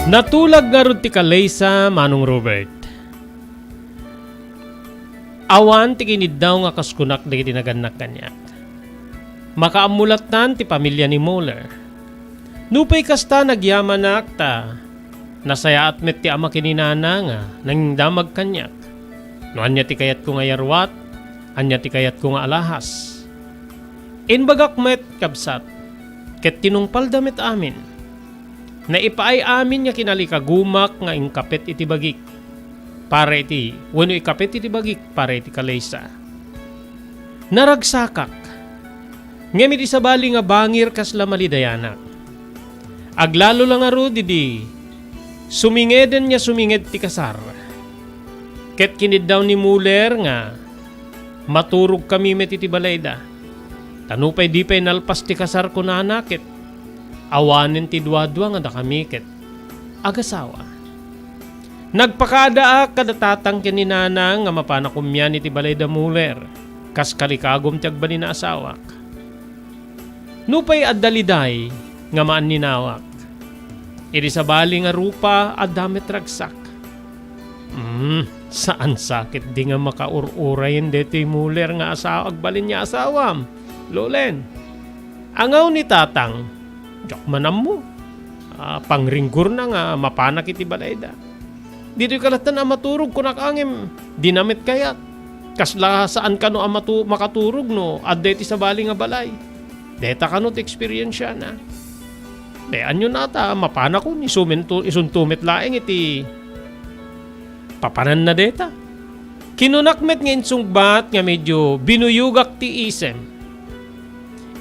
Natulag ngarud ti kalaysa, Manong Robert. Awan ti kiniddaw nga kas kunak dagiti nagannak kaniak. Makaammo lattan ti pamilia ni Muller. Nupay kasta, nagyamanak ta nasayaat met ti ama ken ni nana nga nangdamag kaniak. No ania ti kayatko nga iyaruat, ania ti kayatko nga alahas. Imbagak met, kabsat, ket tinungpalda met amin. Naipaay amin nga kinalikagumak nga inkapet iti bagik para iti, wenno ikapet iti bagik para iti kalaysa. Naragsakak, ngem iti sabali nga bangir kasla malidayanak. Aglalo la ngarud idi sumingeden nga suminged ti kasar. Ket kiniddaw ni Muller nga maturogkami met iti balayda. Ta nupay di pay nalpas ti kasar, kunana, ket awanen ti duadua nga dakami ket agasawa. Nagpakaadaak kada tatang ken ni nana nga mapan a kumian iti balay da Muller, kas kalikagum ti agbalin a asawak. Nupay adda liday nga maanninawak, idi sabali nga rupa, adda met ragsak. Hmm, saan sa ketdi nga makaur-urayen daytoy Muller nga asa-, agbalin nga asawam, Lolen. Angaw ni tatang, diak man ammo. Ah, pangringgorna nga mapanak iti balayda. Ditoy ka lattan a maturog, kunak, ngem dina met kayat. Kasla saan kano a matu-, makaturog no adda iti sabali nga balay. Deta kano ti eksperiensiana. Be, ania nata, mapanakon, isu met, isunto met laeng iti papananna deta. Kinunak met nga insungbat nga medio binuyogak ti isem.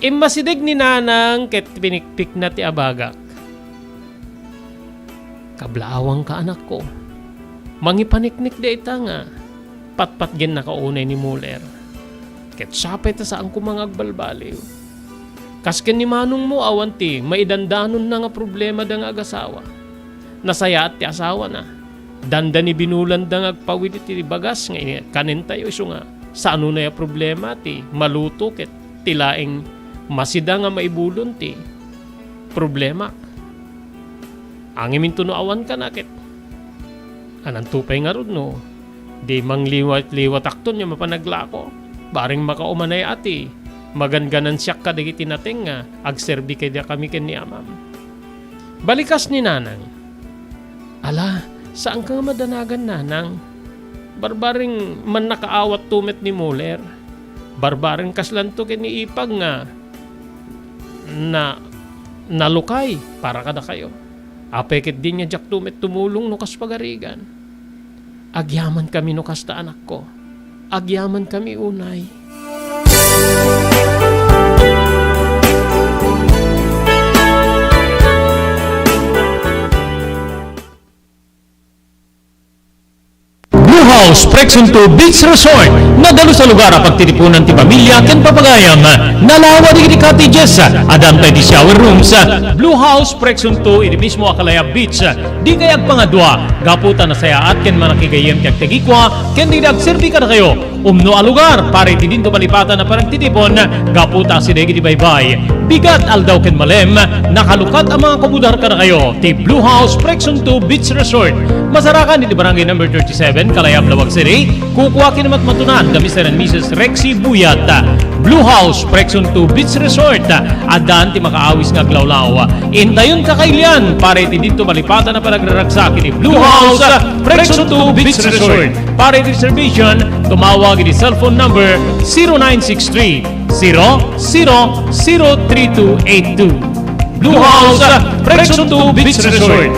Immasideg ni nanang ket pinikpikna ti abagak. Kablaawanka, anakko. Mangipaniknik dayta nga patpatgennaka unay ni Muller. Ket sapay ta saan koma nga agbalbaliw. Kas ken ni manongmo, awan ti maidandanonna nga problemada nga agasawa. Nasayaat ti asawana. Dandani binulanda nga agpawid iti bagas nga ini-, kanen tayo, isu nga saan unay a problema ti maluto ket ti laeng masida nga maibulon ti problema. Ngem intono awan kana ket, ananto pay ngarud no di mangliwat-liwatakton nga mapanaglako. Bareng makaumanay a ti maganganansiak kadagiti nateng nga agserbi kadakami ken ni amam. Balikas ni nanang. Ala, saanka nga madanagan, nanang. Barbareng mannakaawatto met ni Muller. Barbareng kaslanto ken ni Ipag nga na-, nalukay para kadakayo. Apay ketdi nga diakto met tumulong no kas pagarigan? Agyamankami no kasta, anakko. Agyamankami unay. Blue House Prexon two Beach Resort. Nadalus a lugar a pagtitipunan ti pamilya ken papagayam. Nalawa dagiti cottages. Adda met ti shower rooms. Blue House Prexon two iti mismo a Kalayab Beach. Dikay agpangadua, gapu ta nasayaat ken manakigayyem ti agtagikua ken dagiti agserbi kadakayo. Umno a lugar para iti dinto malipatan a panagtitipon, gapu ta asideg iti baybay, bigat, aldaw ken malem, nakalukat a mangakubudar kadakayo ti Blue House Prexon two Beach Resort. Masarakan iti Barangay Number thirty-seven, Kalayab, Laoag City. Kukua ken matmatunan da Mister and Missus Rexy Buyat. Blue House Prexon two Beach Resort. Addaan ti makaawis nga aglawlaw. Intayon kakailian para iti dinto malipatan a panagraragsak iti Blue House Prexon two Beach Resort. Para iti reservation, tumawag iti cellphone number zero nine six three, zero zero zero three two eight two. Blue House Prexon two Beach Resort.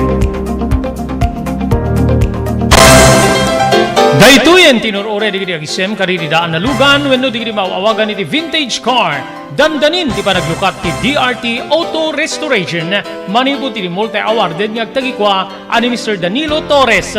Daytoyen ti inur-uray dagiti agisem kadagiti daan a lugan wenno dagiti maaw-awagan iti vintage car. Dandanin ti panaglukat ti D R T Auto Restoration manipud iti multi-awarded nga agtagikua a ni Mister Danilo Torres.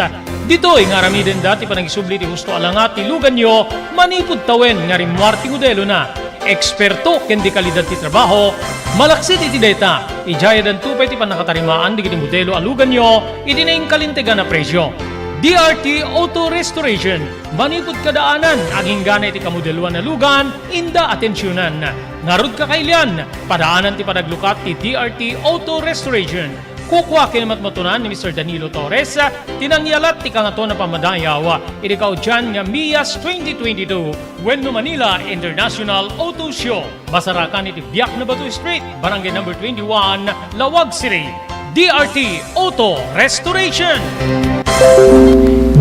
Ditoy nga aramidenda ti panangisubli ti husto a langat ti luganyo manipud tawen nga rimmuar ti modelona. Eksperto ken dekalidad ti trabaho, malaksid iti dayta, idiay addanto pay ti pannakatarimaan dagiti modelo a luganyo iti nainkalintegan a presio. D R T Auto Restoration, manipud kadaanan, agingga iti kamodeloan a lugan, inda atensionan. Ngarud, kakailian, padaanan ti panaglukat ti D R T Auto Restoration. Kukua ken matmatunan ni Mister Danilo Torres ti nangyalat ti Kangatoan a Pammadayaw iti kaudian nga MIAS twenty twenty-two wenno Manila International Auto Show. Masarakan iti Biak na Batu Street, Barangay Number twenty-one, Laoag City. D R T Auto Restoration.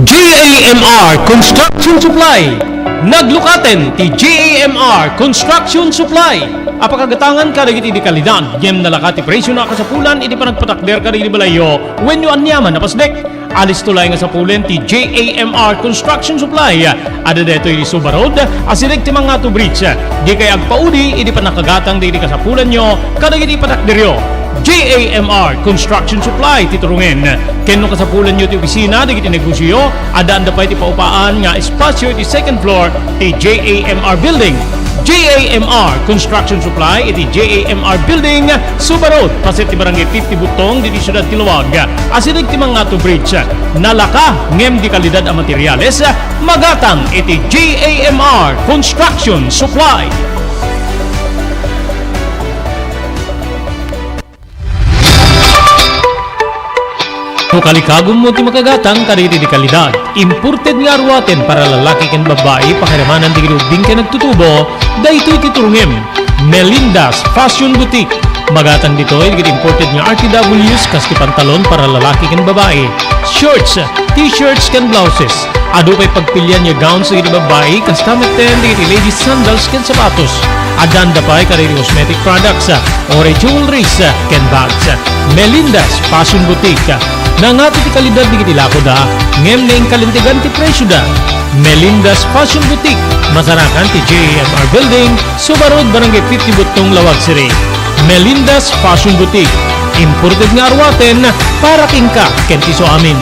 J A M R Construction Supply. Naglukaten ti J A M R Construction Supply a pakagatangan kadagiti dekalidad ngem nalaka ti presio a kasapulan iti panagpatakder kadagiti balayyo wenno aniaman a pasdek. Alisto laeng a sapulen ti J A M R Construction Supply. Adda daytoy iti Suba Road, asideg ti Mangato Bridge. Dikay agpaudi iti pannakagatang dagiti kasapulanyo kadagiti patakderyo. J A M R Construction Supply ti turongen. Ken no kasapulanyo ti opisina dagiti negosioyo, addaanda pay ti paupaan nga espasio iti second floor ti J A M R Building. J A M R Construction Supply iti J A M R Building, Suba Road, paset ti Barangay fifty Butong, ditoy siudad ti Laoag. Asideg ti Mangato Bridge. Nalaka ngem dekalidad a materiales, magatang iti J A M R Construction Supply. No kalikagummo ti makagatang kadagiti dekalidad, imported nga aruaten para lalaki ken babbai, pakiramanan dagiti ubbing ken agtutubo, daytoy ti turongem. Melinda's Fashion Boutique. Magatang ditoy dagiti imported nga R T Ws kas ti pantalon para lalaki ken babbai, shorts, t-shirts ken blouses. Adu pay pagpilian nga gowns dagiti babbai, kasta metten dagiti ladies sandals ken sapatos. Addaanda pay kadagiti cosmetic products, uray jewelries, ken bags. Melinda's Fashion Boutique. Nangato ti kalidad dagiti lakoda, ngem nainkalintegan ti presioda. Melinda's Fashion Boutique, masarakan ti J A M R Building, Suba Road, Barangay fifty Butong, Laoag City. Melinda's Fashion Boutique, imported nga aruaten para kenka ken ti isuamin.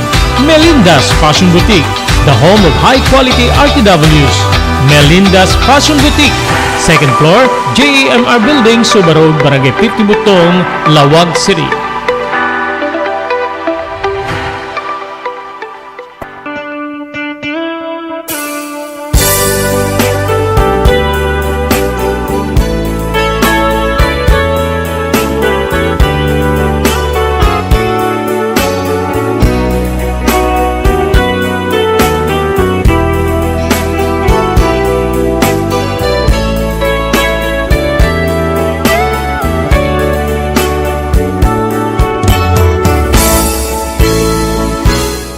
Melinda's Fashion Boutique, the home of high quality R T Ws. Melinda's Fashion Boutique, second floor, J A M R Building, Suba Road, Barangay fifty Butong, Laoag City.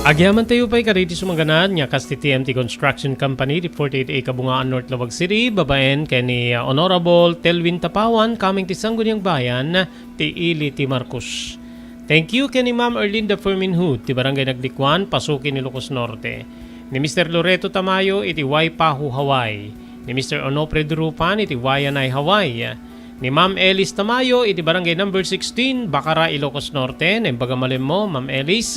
Agyamantayo pay kadagiti sumaganad nga kas ti T M T Construction Company, ti forty-eight A Kabungaan, North Laoag City, babaen ken ni, uh, Honorable Telwin Tapawan, kameng ti Sangguniang Bayan ti Ili ti Marcos. Thank you ken ni Ma'am Erlinda Ferminhud ti Barangay Naglikuan, Pasukin, Ilocos Norte. Ni Mister Loreto Tamayo iti Waipahu, Hawaii. Ni Mister Onofre Durupan iti Waianae, Hawaii. Ni Ma'am Elis Tamayo iti Barangay Number sixteen, Bacara, Ilocos Norte. Naimbag a malemmo, Ma'am Elis.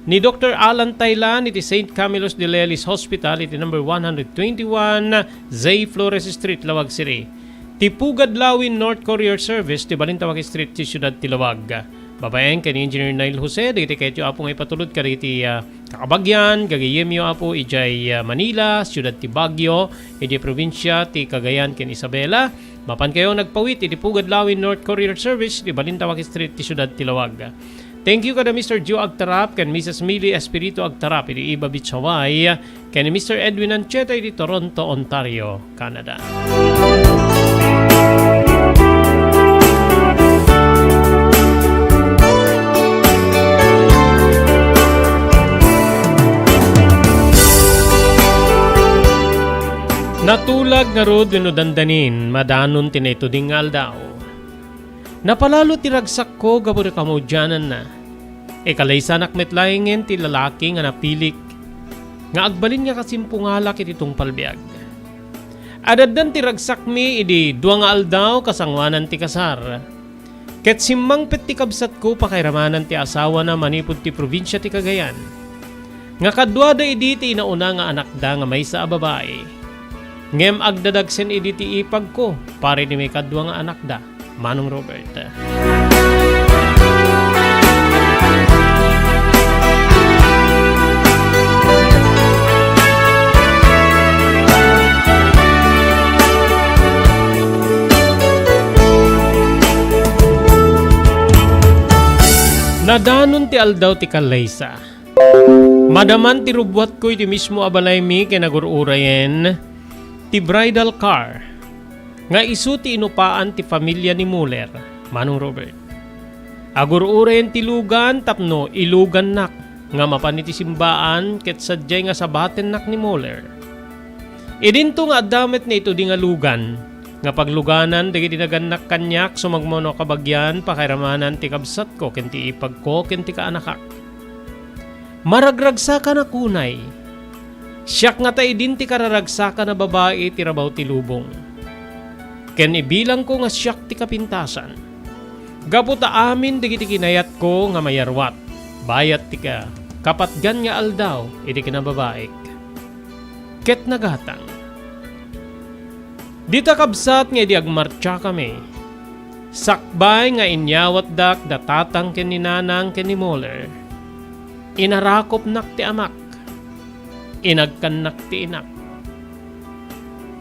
Ni Doktor Alan Taylan iti Saint Camillus de Lelis Hospital iti number one hundred twenty-one Zay Flores Street, Laoag City. Ti Pugad Lawin North Courier Service ti Balintawak Street ti siudad ti Laoag. Babaen ken ni Engineer Neil Jose, dagiti kayatyo, Apo, nga ipatulod kadagiti, ah, kakabagian, gagayyemyo, Apo, idiay, ah, Manila, siudad ti Baguio, idiay probinsia ti Cagayan ken Isabela. Mapankayo nagpawit iti Pugad Lawin North Courier Service ti Balintawak Street ti siudad ti Laoag. Thank you kada Mister Joe Agtarap ken Missus Millie Espiritu Agtarap iti Iba Beach, Hawaii, ken ni Mister Edwin Ancheta iti Toronto, Ontario, Canada. Natulag ngarud wenno dandanin, madanon ti naituding nga aldaw. Napalalo ti ragsakko gapu iti kamaudiananna. Ikalaysanak met laengen ti lalaki nga napilik. nga agbalin nga kasimpungalak iti tungpal biag. Ad-addan ti ragsakmi idi dua nga aldaw kasangoanan ti kasar. Ket simmangpet ti kabsatko pakairamanan ti asawana manipud ti probinsia ti Cagayan, nga kaduada idi ti inauna nga anakda nga maysa a babai. Ngem agdadagsen idi ti ipagko para idi maikadua nga anakda, Manong Robert. Nadanon ti aldaw ti kallaysa. Madaman ti rubbuatko iti mismo a balaymi ken agur-urayen ti bridal car nga isu ti inupaan ti familia ni Muller, Manong Robert. Agur-urayen ti lugan tapno ilugannak nga mapan iti simbaan ket sadiay nga sabatennak ni Muller. Idinto nga adda met nga itudi nga lugan nga pagluganan dagiti nagannak kaniak sumagmamano a kabagian pakairamanan ti kabsatko ken ti ipagko ken ti kaanakak. Maragragsakanak unay. Siak ngata idin ti kararagsakan a babai ti rabaw ti lubong. Ken ibilangko nga siak ti kapintasan. Gapu ta amin dagiti kinayatko nga mayaruat, bayat ti ka-, kapatgan nga aldaw iti kinababaik. Ket nagatang. Dita kabsat nga idi agmartsiakami, sakbay nga inyawatdak da tatang ken ni nanang ken ni Muller, inarakopnak ti amak, inagkannak ti inak.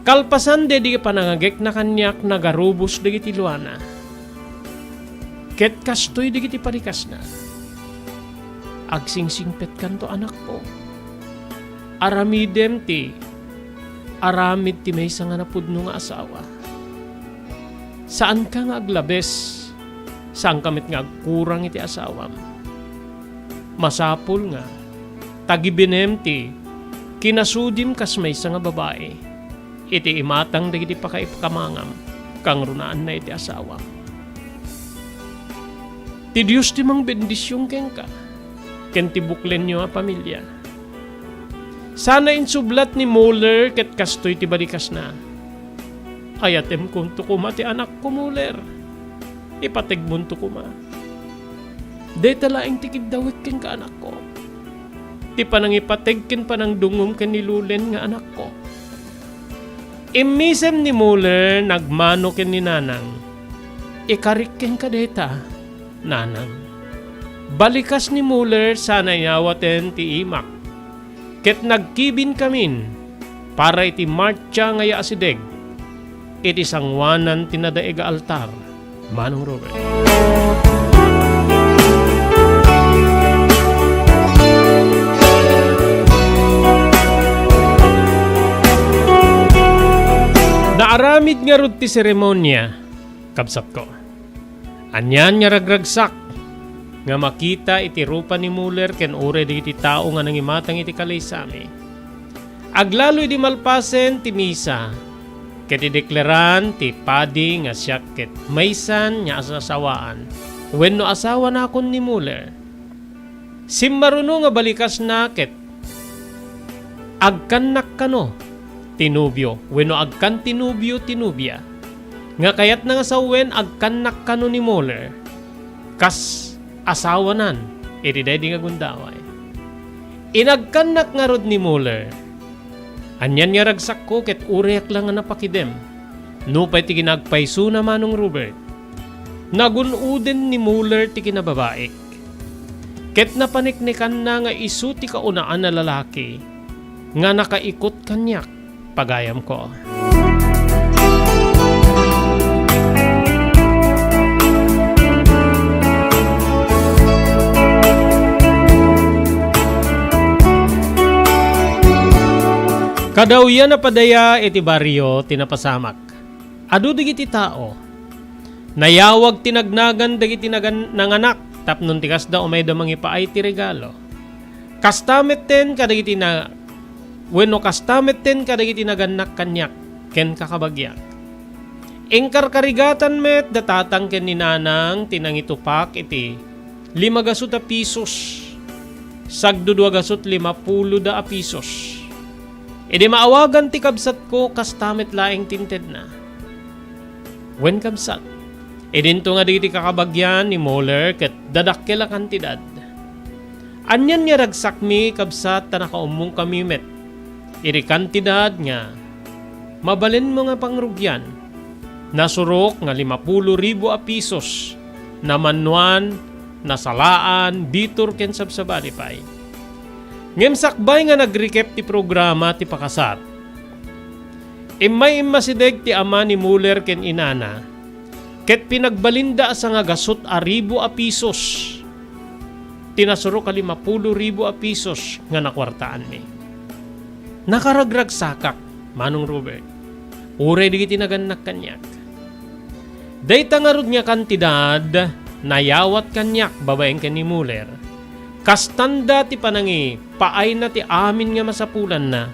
Kalpasan daydi panangagekna kaniak, nagarubos dagiti luana. Ket kastoy dagiti parikasna. Agsingsingpetkanto, anakko. Aramidem ti aramid ti maysa nga napudno nga asawa. Saanka nga aglabes, saanka met nga agkurang iti asawam. Masapul nga tagibinem ti kinasudim kas maysa nga babai iti imatang dagiti pakaipakamangam kangrunaanna iti asawam. Ti Dios ti mangbendision kenka ken ti buklenyo a familia. Sana insublat ni Muller ket kastoy ti balikasna, "Ayatemkonto koma ti anakko, Muller. Ipategmonto koma. Dayta laeng ti kiddawek kenka, anakko. Ti panangipateg ken panangdungngom ken ni Lulen nga anakko." Immisem ni Muller nagmano ken ni Nanang. "Ikarik kenka dayta, Nanang." Balikas ni Muller sana inawaten ti imak. Ket nagkibinkamin para iti martsa nga yaasideg iti sangoanan ti nadaig a altar, Manong Robert. Naaramid ngarud ti seremonia, kabsatko. Anian nga ragragsak nga makita iti rupa ni Muller ken uray dagiti tao nga nangimatang iti kalaysami. Aglalo idi malpasen ti misa, ket ideklaraan ti padi nga siak ket maysan nga asasawaan wenno asawanakon ni Muller. Simmaruno nga balikasna ket agkannak kano ti nobio wenno agkan ti nobio ti nobia nga kayatna nga sawen agkannak kano ni Muller kas asawanan iti daydi nga gundaway. Inagkannak ngarud ni Muller. Anian nga ragsakko ket urayak la nga napakidem. Nupay ti kinagpaysona, Manong Robert, nagun-oden ni Muller ti kinababaik. Ket napaneknekanna nga isu ti kaunaan a lalaki nga nakaikut kaniak, pagayamko. Kadawyan a padaya iti barrio ti napasamak. Adu dagiti tao. Nayawag ti nagnagan dagiti nagan-, nanganak tapno ti kasda umayda mangipaay ti regalo. Kasta metten kadagiti na-, wenno kasta metten kadagiti nagannak kaniak ken kakabagiak. Inkarkarigatan met da tatang ken ni nanang ti nangitupak iti lima gasut a pisos. sagdudua gasut limapulo da a pisos. Idi maawagan ti kabsatko, kasta met laeng ti intedna. Wen, kabsat, idinto nga dagiti kakabagian ni Muller ket dadakkel a kantidad. Anian nga ragsakmi, kabsat, ta nakaummongkami met iti kantidad nga mabalinmo nga pangrugian. Nasurok nga limapulo ribu a pisos, namannuan, nasalaan, bitur ken sabsabali pay. Ngem sakbay nga nagrekep ti programa ti pakasar, immay immasideg ti ama ni Muller ken inana, ket pinagbalinda a sangagasut a ribu a pisos ti nasurok a limapulo ribu a pisos nga nakuartaanmi. Nakaragragsakak, Manong Robert, uray dagiti nagannak kaniak. Dayta ngarud nga kantidad, nayawat kaniak babaen ken ni Muller. Kastanda ti panangipaayna ti amin nga masapulanna.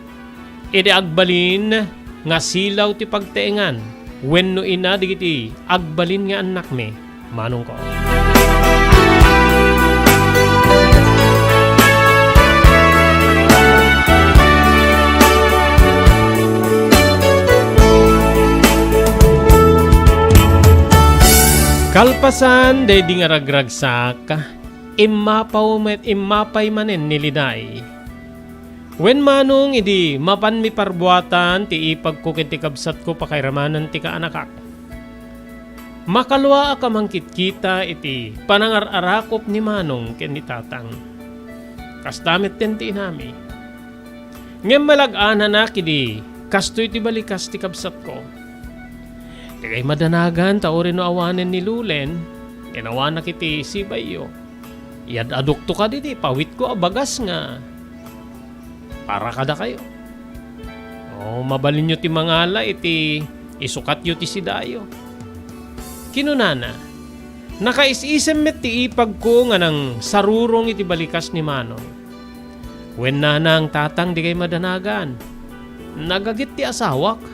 Idi agbalin nga silaw ti pagtaengan wenno ina dagiti agbalin nga annakmi, manongko. Kalpasan daydi nga ragragsak, immapaw met, immapay manen ni Liday. Wen, manong, idi mapanmi parbuatan ti ipagko ken ti kabsatko pakairamanan ti kaanakak. Makaluaak a mangkitkita iti panangar-arakop ni manong ken ni tatang. Kasta metten ti inami. Ngem malag-ananak idi kastoy ti balikas ti kabsatko. Dikay madanagan ta uray no awanen ni Lulen, inawanak iti sibayyo. Iyad-adokto kadi ti pawitko a bagas nga para kadakayo. O, mabalinyo ti mangala iti isukatyo ti sidayo. Kinunana, "Nakaisisem met ti ipagko nga nangsarurong iti balikas ni manong. Wen, nanang, tatang, dikay madanagan. Nagagit ti asawak.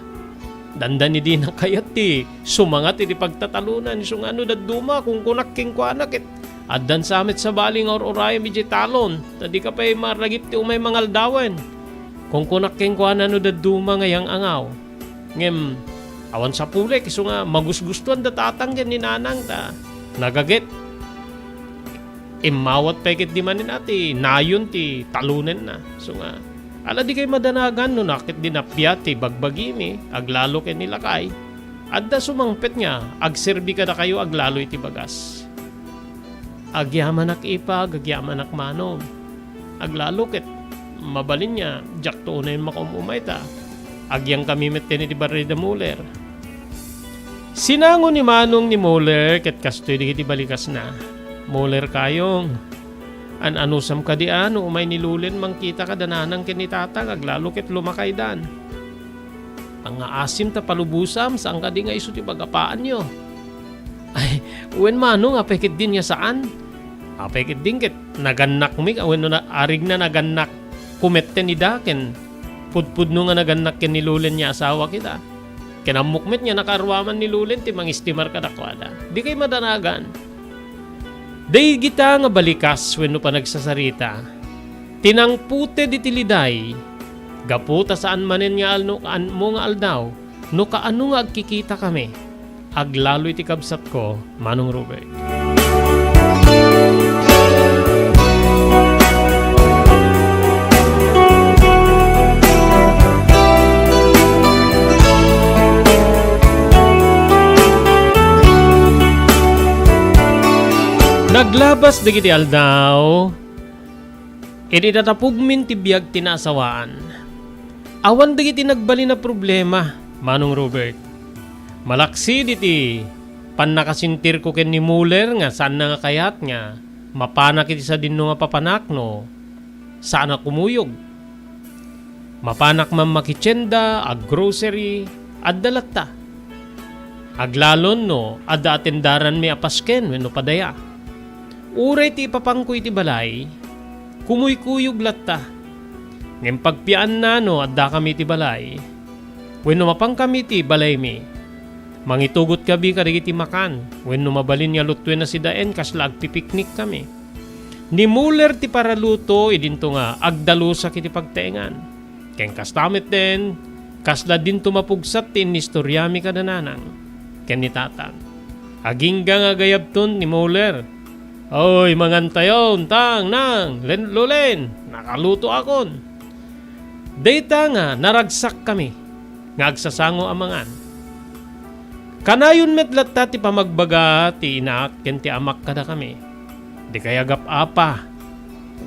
Dandani dinak kayat ti sumangat iti pagtatalonan, isu nga no dadduma, kunkunak kenkuana ket addan sa met sabali nga ur-urayem idiay talon, ta dika pay maragip ti umay mangaldawen. Kunkunak kenkuana no dadduma nga yang-angaw. Ngem awan sapulek, isu nga magusgustoan da tatang ken ni nanang ta nagagit." Immawat pay ketdi manen a ti nayon ti talonenna. Isu nga, ala, dikay madanagan no na ketdi nappia ti bagbagimi, aglalo ken ni lakay. Adda sumangpet nga agserbi kadakayo aglalo iti bagas. Agyamanak ipag, agyamanak manong. Aglalo ket mabalin nga diakto unayen makaum-umay ta agyangkami metten iti barri da Muller. Sinango ni manong ni Muller ket kastoy dagiti balikasna, "Muller kayong, an-anusam kadi a no umay ni Lulen mangkita kada nanang ken ni tatang aglalo ket lumakaydan? Angngaasim ta palubosam, saan kadi nga isu ti pagapaanyo?" "Ay, wen manong, apay ketdin nga saan? Apay ketdin ket nagannakmi, wenno na-, arigna nagannakko metten ida ken pudpudno nga nagannak ken ni Lulen nga asawak ida. Ken ammok met nga nakaaruaman ni Lulen ti mangistimar kadakuada. Dikay madanagan." Dagita nga balikas wenno panagsasarita, tinangputed iti Liday, gapu ta saan manen nga alno-, ammo nga aldaw no kaano nga agkikitakami. Aglalo iti kabsatko, Manong Robert. Naglabas dagiti aldaw, idi natapugmin ti biag ti naasawaan. Awan dagiti nagbalin a problema, Manong Robert. Malaksid iti pannakasentirko ken ni Muller nga saanna nga kayat nga mapanak iti sadino nga papanak no saan a kumuyog. Mapanak man makitienda, aggrocery, adda latta. Aglalon no adda atendaranmi a pasken wenno padaya. Uray ti ipapanko iti balay, kumuykuyog latta. Ngem pagpianna no addakami iti balay, wenno mapankami iti balaymi, mangitugotkabi kadagiti makan, wenno mabalin nga lutuen a sidaen kasla agpipiknikkami. Ni Muller ti paraluto idinto nga agdalusak iti pagtaengan. Ken kasta metten, kasla dinto mapugsat ti innistoriami kada nanang ken ni tatang. Agingga nga agayabton ni Muller. "Oy, mangantayon, tang, nang, len-, lulen, nakalutoakon." Dayta nga naragsakkami nga agsasango a mangan. Kanayon met latta ti pamagbaga ti inaak ken ti amak kadakami. Dikay agap-apa.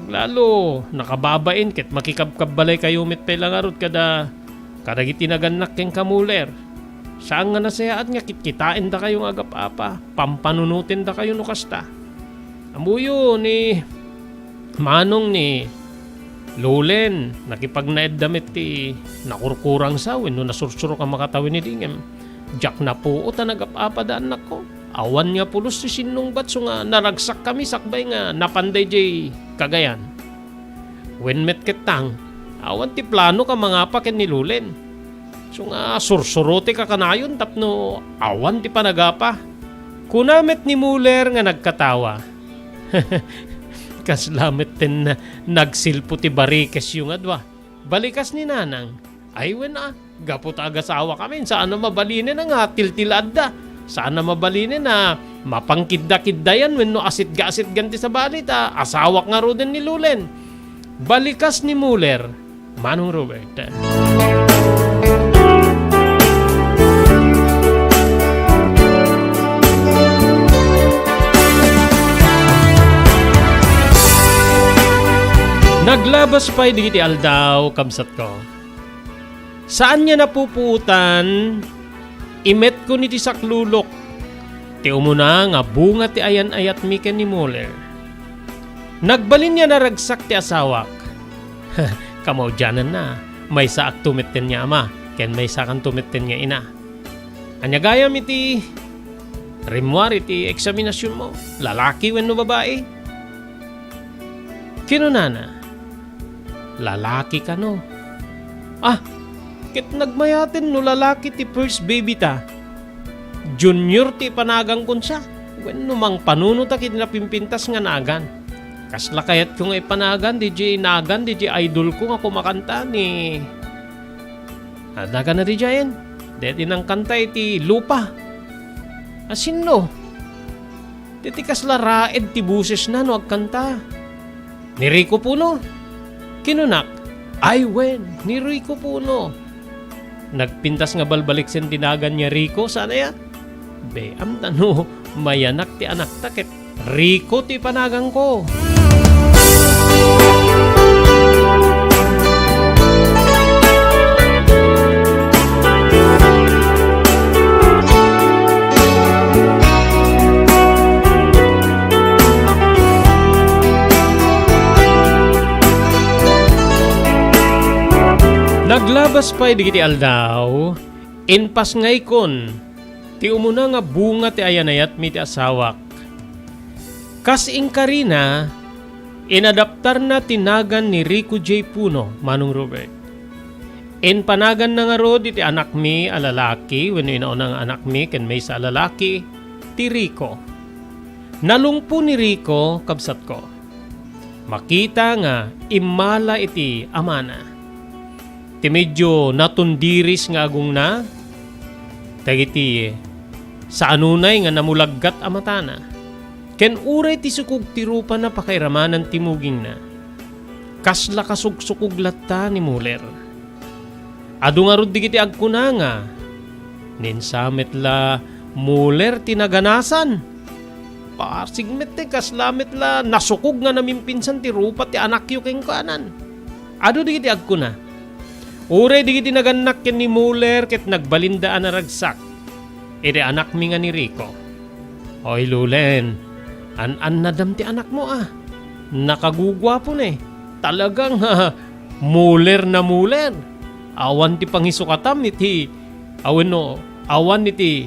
Lalo, nakababain ket makikabkabbalaykayo met pay la ngarud kada, kadagiti nagannak kenka Muller. Saan nga nasayaat nga kitkitaendakayo nga agap-apa, pampanunotendakayo no kasta. Ammoyo ni Manong ni Lulen, nakipagnaedda met ti nakurkurangsa wenno nasursurok a makatawen idi ngem diak napuot a nagap-apa da annakko. Awan nga pulos ti sinnungbatso nga naragsakkami sakbay nga napan daydiay Cagayan. Wen met ket tang, awan ti plano ka mangapa ken ni Lulen. Isu nga sursurotek a kanayon tapno awan ti panagapa. Kuna met ni Muller nga nagkatawa. Kasla metten nagsilpo ti barikesyo nga dua. Balikas ni Nanang. Ay wen a, gapu ta agasawakamin, saan a mabalinen a nga tiltilaadda. Saan a mabalinen a mapangkiddakiddayan wenno asitga-asitgan ti sabali ta asawak ngaruden ni Lulen. Balikas ni Muller. Manong Robert. Naglabas pay dagiti aldaw, kabsatko. Saan nga napupuotan, imetko iti saklulok ti umuna nga bunga ti ayan-ayatmi ken ni Muller. Nagbalin nga naragsak ti asawak. Kamaudiananna, maysaakto metten nga ama, ken maysakanto metten nga ina. Ania gayam iti rimmuar iti eksaminasionmo? Lalaki wenno babai? Kinunana, "Lalaki kano." Ah, ket nagmayaten no lalaki ti first baby ta. Junior ti ipanagangkon sa. Wenno mangpanunot a ket napimpintas nga nagan. Kasla kayatko nga ipanagan, diay nagan, diay idolko nga kumakanta ni, ah, nagana diay, deti nangkanta iti Lupa. Asinno? Deti kasla raed ti bosesna no agkanta. Ni Rico Puno. Kinunak, "Ay wen, ni Rico Puno." Nagpintas nga balbaliksen ti nagan nga Rico, sana ya? Be, amta no mayanak ti anakta ket Rico ti panagangko. Naglabas pay dagiti aldaw, impasngaykon ti umuna nga bunga ti ayanayatmi ti asawak. Kas inkarina, inadaptarna ti nagan ni Rico J. Puno, Manong Robert. Impanaganna ngarud iti anakmi a lalaki wenno inauna nga anakmi ken maysa a lalaki, ti Rico. Nalungpo ni Rico, kabsatko. Makita nga immala iti amana. Ti medyo natundiris nga agongna, dagiti saanunay nga namulaggat a matana, ken uray ti sukog ti rupana pakairamanan ti mugingna. Kasla kasugsukog latta ni Muller. Adu ngarud dagiti agkuna nga, "Ni insa met la Muller ti naganasan? Basig met ti kasla met la nasukog nga namimpinsan ti rupa ti anakyo kenkuanan." Adu dagiti agkuna, "Uray dagiti nagannak ken ni Muller ket nagbalinda a naragsak iti anakmi nga ni Rico." Oy, Lulen, an-annadam ti anakmo a. Nakaguguapo ne. Talagang, ha, Muller na Muller. Awan ti pangisukatam iti, a wenno, awan iti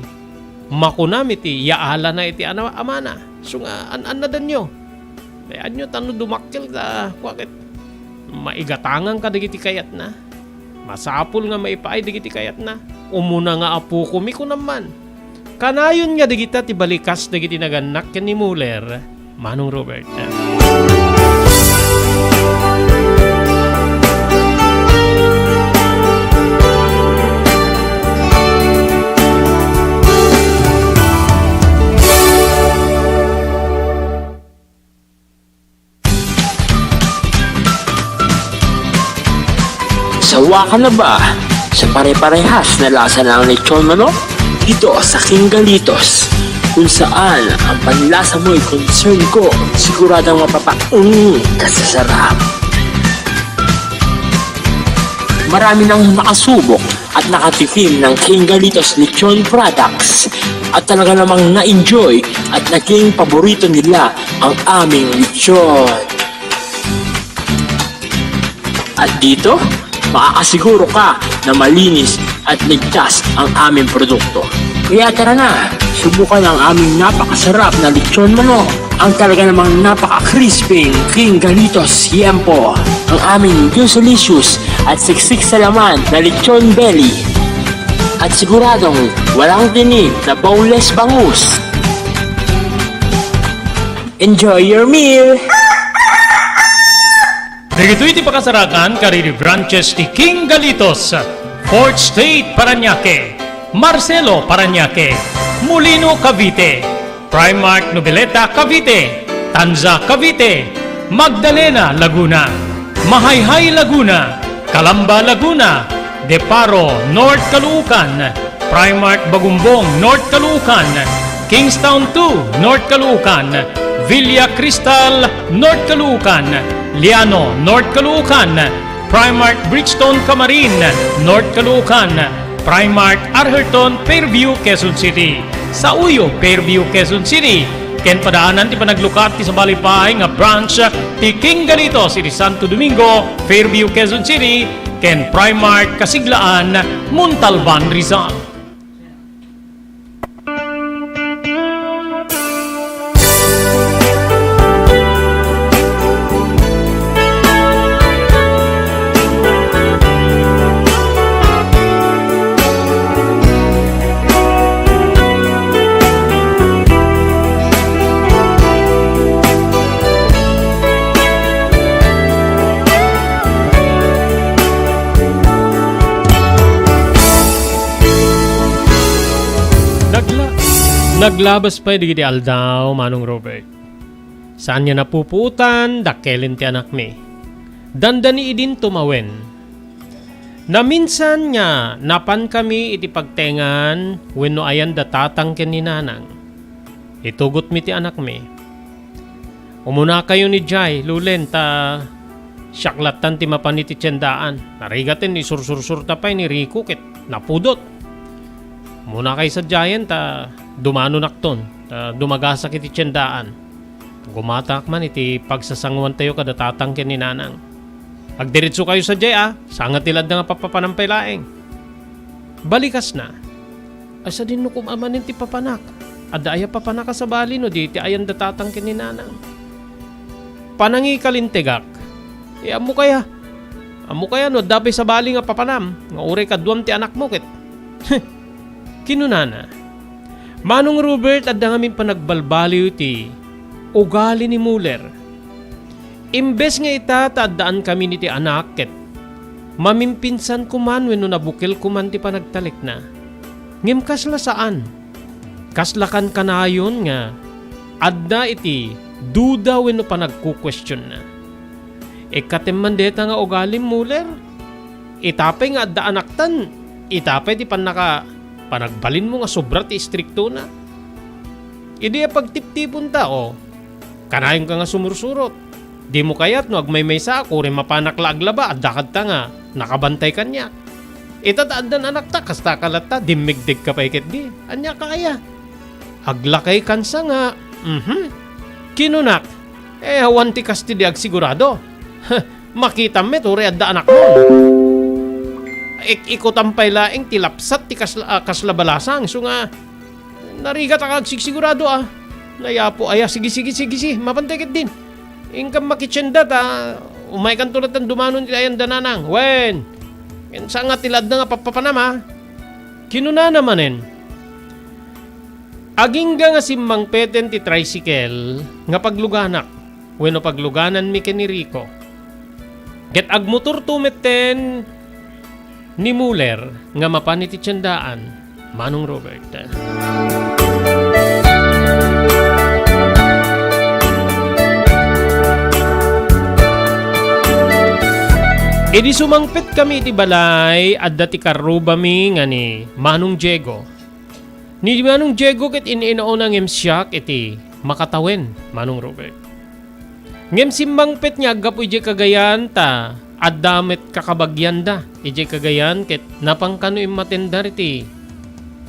makunam iti yaalana iti ana-, amana. Isu nga an-annadanyo. Kayatyo ta no dumakkel ta, kua ket maigatangan kadagiti kayatna. Masapul nga maipaay dagiti kayatna. Umuna nga apokomi, kunam man. Kanayon nga dagita ti balikas dagiti nagannak ken ni Muller, Manong Robert. Wa ka na ba sa pare-parehas na lasa ng lechon manok? Dito sa King Galitos, kung saan ang panlasa mo'y concern ko, siguradong mapapaung ka sa sarap. Marami nang nakasubok at nakatikim ng King Galitos Lechon Products at talaga namang na-enjoy at naging paborito nila ang aming lechon. At dito, makakasiguro ka na malinis at ligtas ang aming produkto. Kaya tara na, subukan ang aming napakasarap na lechon manok, ang talaga namang napaka-crispy King Galitos Siempo, ang aming juicy-licious at siksik sa laman na lechon belly. At siguradong walang tinik na boneless bangus. Enjoy your meal! Dagitoy ti pakasarakan kadagiti branches ti King Galitos, Fourth Street, Parañaque, Marcelo, Parañaque, Molino, Cavite, Primark Noveleta, Cavite, Tanza, Cavite, Magdalena, Laguna, Mahayhay, Laguna, Calamba, Laguna, De Paro, North Caloocan, Primark Bagumbong, North Caloocan, Kingstown two, North Caloocan, Villa Cristal, North Caloocan, Liano, North Caloocan, Primark Bridgestone Camarin, North Caloocan, Primark Arherton, Fairview, Quezon City, Sauyo, Fairview, Quezon City, ken padaanan ti panaglukat ti sabali pay nga branch ti King Galitos iti Santo Domingo, Fairview, Quezon City, ken Primark Kasiglaan, Montalban, Rizal. Nagla-, naglabas pay dagiti aldaw, Manong Robert. Saan nga napupuotan, dakkelen ti anakmi. Dandani idin tumawen. Naminsan nga napankami iti pagtengan wenno ayan da tatang ken ni nanang. Itugotmi ti anakmi. Umunakayon idiay, Lulen, ta siak lattan ti mapan iti tiendaan. Narigaten, isursursurta pay ni Rico ket napudot. Umunakay sadiayen ta dumanonakton, ta dumagasak iti tiendaan. Gumatak man iti pagsasanguantayo kada tatang ken ni nanang. Agdiretsokayo sadiay a, saan nga ti ladda nga papapanam pay laeng. Balikasna. Ay, sadin no koma manen ti papanak. Adda aya papanak a sabali no di ti ayan da tatang ken ni nanang. Panangikalintegak. E, ammo kaya? Ammo kaya no adda pay sabali nga papanam, nga uray kaduam ti anakmo ket. Kinunana, Manong Robert, adda ngamin panagbalbaliw ti ugali ni Muller. Imbes nga ita ta addaankami iti anak ket mamimpinsan koman wenno nabukel koman ti panagtalekna. Ngem kasla saan. Kasla kankanayon nga adda iti duda wenno panagkukuestionna. Ikkatem man deta nga ugalim, Muller? Ita pay nga adda anaktan, ita pay ti pannaka-, panagbalinmo nga sobra ti istriktona. Idi a pagtiptiponta, o, kanayonka nga sumursurot. Dimo kayat no agmaymaysaak, uray mapanak la aglaba, adda kadta nga nakabantay kaniak. Ita ta addan anakta, kasta ka latta, dimmigdegka pay ketdi. Ania ka aya? Aglakay kansa nga, mhm. Kinunak, e, awan ti kasta di agsigurado. Makitam met, uray adda anakmo. Ik-ikutam pay laeng ti lapsat ti kasla, ah, kasla balasang, isu nga narigat a agsigsigurado a. Nayapo aya, sige, sige, sige, sige, mapantay ketdin. Inkam makitienda ta umaykanto latta dumanon iti ayan da nanang. Wen, ken saan nga ti ladda nga pappapanam a. Kinunana manen, agingga nga simmangpeten ti tricycle nga pagluganak wenno paglugananmi ken ni Rico. Ket agmotorto metten ni Muller nga mapan iti tiendaan, Manong Robert. Idi sumangpetkami iti balay, adda ti karrubami nga ni Manong Diego. Ni Manong Diego ket in-inauna ngem siak iti makatawen, Manong Robert. Ngem simmangpet nga aggapu idiay Cagayan ta adda met kakabagianda idiay Cagayan ket napan kano immatendar iti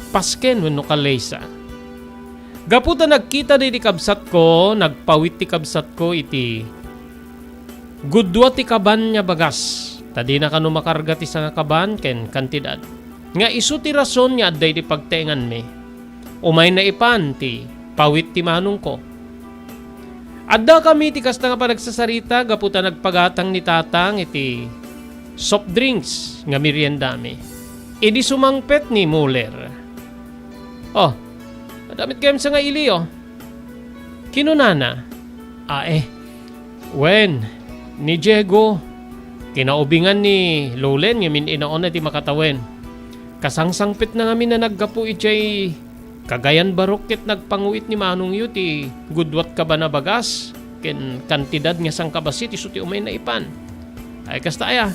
Pasken wenno Calesa. Gapu ta nagkita daydi kabsatko, nagpawit ti kabsatko iti gudua ti kaban nga bagas, ta dina kano makarga ti sangakaban ken kantidad. Nga isu ti rason nga adda iti pagtaenganmi. Umayna ipan ti pawit ti manongko. Addakami ti kasta nga panagsasarita gapu ta nagpagatang ni Tatang iti soft drinks nga meriendami. Idi sumangpet ni Muller, "Oh, adda met gayam sangaili, oh." Kinunana, "Ae, wen, ni Diego, kinaubingan ni Lolen nga min-inaona ti makatawen. Kasangsangpetna ngamin a naggapu idiay Cagayan barok ket nagpanguit ni manongyo ti gudua ti kaban a bagas ken kantidad nga sangkabassit isu ti umayna ipan." Ay, kasta aya.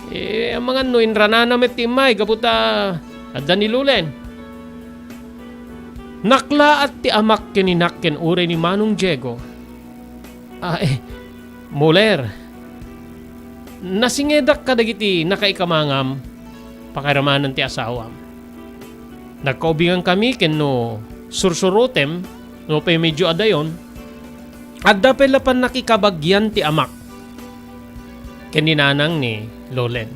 Eh, amangan no inranana met ti immay gapu ta adda ni Lolen. Naklaat ti amak ken inak ken uray ni Manong Diego. Ah, eh, Muller, nasingedak kadagiti nakaikamangam, pakairamanan ti asawam. Nagkaubingan kami ken no sursurotem, no pay medyo adayon, adda pay la pannakikabagian ti amak ken ni nanang ni Lolen.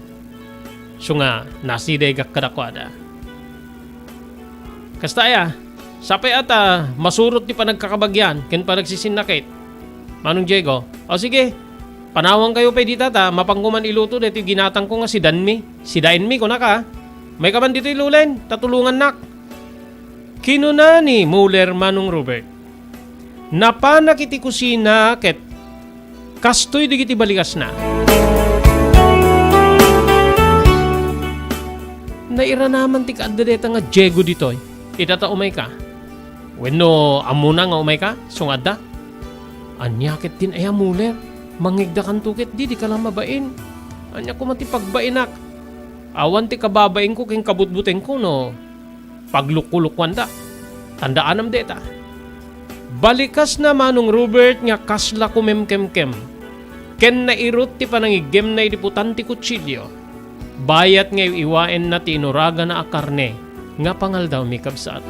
Isu nga, nasidaygak kadakuada. Kasta aya, sapay a ta masurot ti panagkakabagian ken panagsisinnakit. Manong Diego, o sige, panawankayo pay dita ta mapanko man iluto daytoy ginatangko nga sidanmi. Sidaenmi, kunaka. Mayka man ditoy, Lolen, ta tulongannak. Kinuna ni Muller, Manong Robert. Napanak iti kusina ket kastoy dagiti balikasna. Nairanaman ti kaadda dayta nga Diego ditoy. Ita ta umayka. Wenno ammona nga umayka, isu nga adda. Ania ketdin aya, Muller? Mangngegdakanto ketdi, dika la mabain. Ania koma ti pagbainak? Awan ti kababainko ken kabutbutengko no paglukkolukkuanta. Tandaanam dayta. Balikasna Manong Robert nga kasla kumemkemkem, ken nairut ti panangiggemna iti putan ti kutsilio, bayat nga iw-iwaenna ti inuragana a karne nga pangaldawmi, kabsat.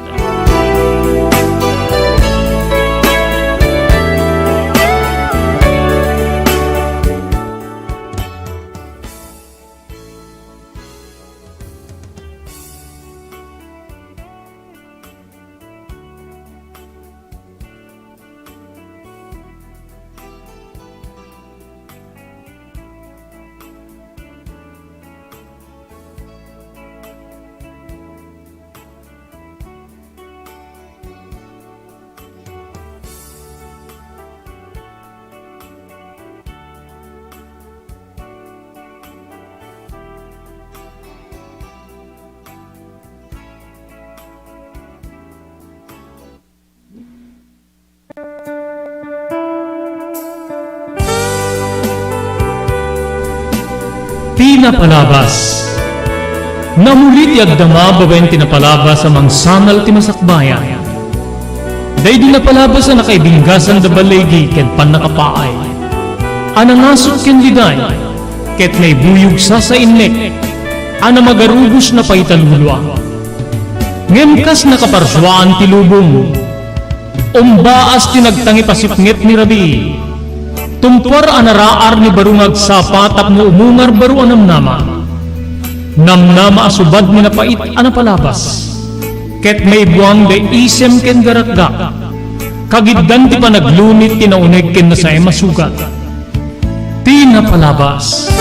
Ti napalabas. Namuli ti agdama babaen ti napalabas a mangsangal ti masakbayan. Daydi napalabas a nakaibinggasan da baligi ken pannakapaay. A nangasut ken liday, ket naibuyog sasainnek, a namagarubos na pay ta lulua. Ngem kas nakaparsuaan ti lubong, umbaas ti nagtangipasipnget ni rabii. Tumpuar a naraar ni baro nga agsapa tapno umungar baro a namnama. Namnama a subad ni napait a napalabas. Ket maibuang da isem ken garakgak. Kagiddan ti panaglunit ti nauneg ken nasaem a sugat. Ti napalabas.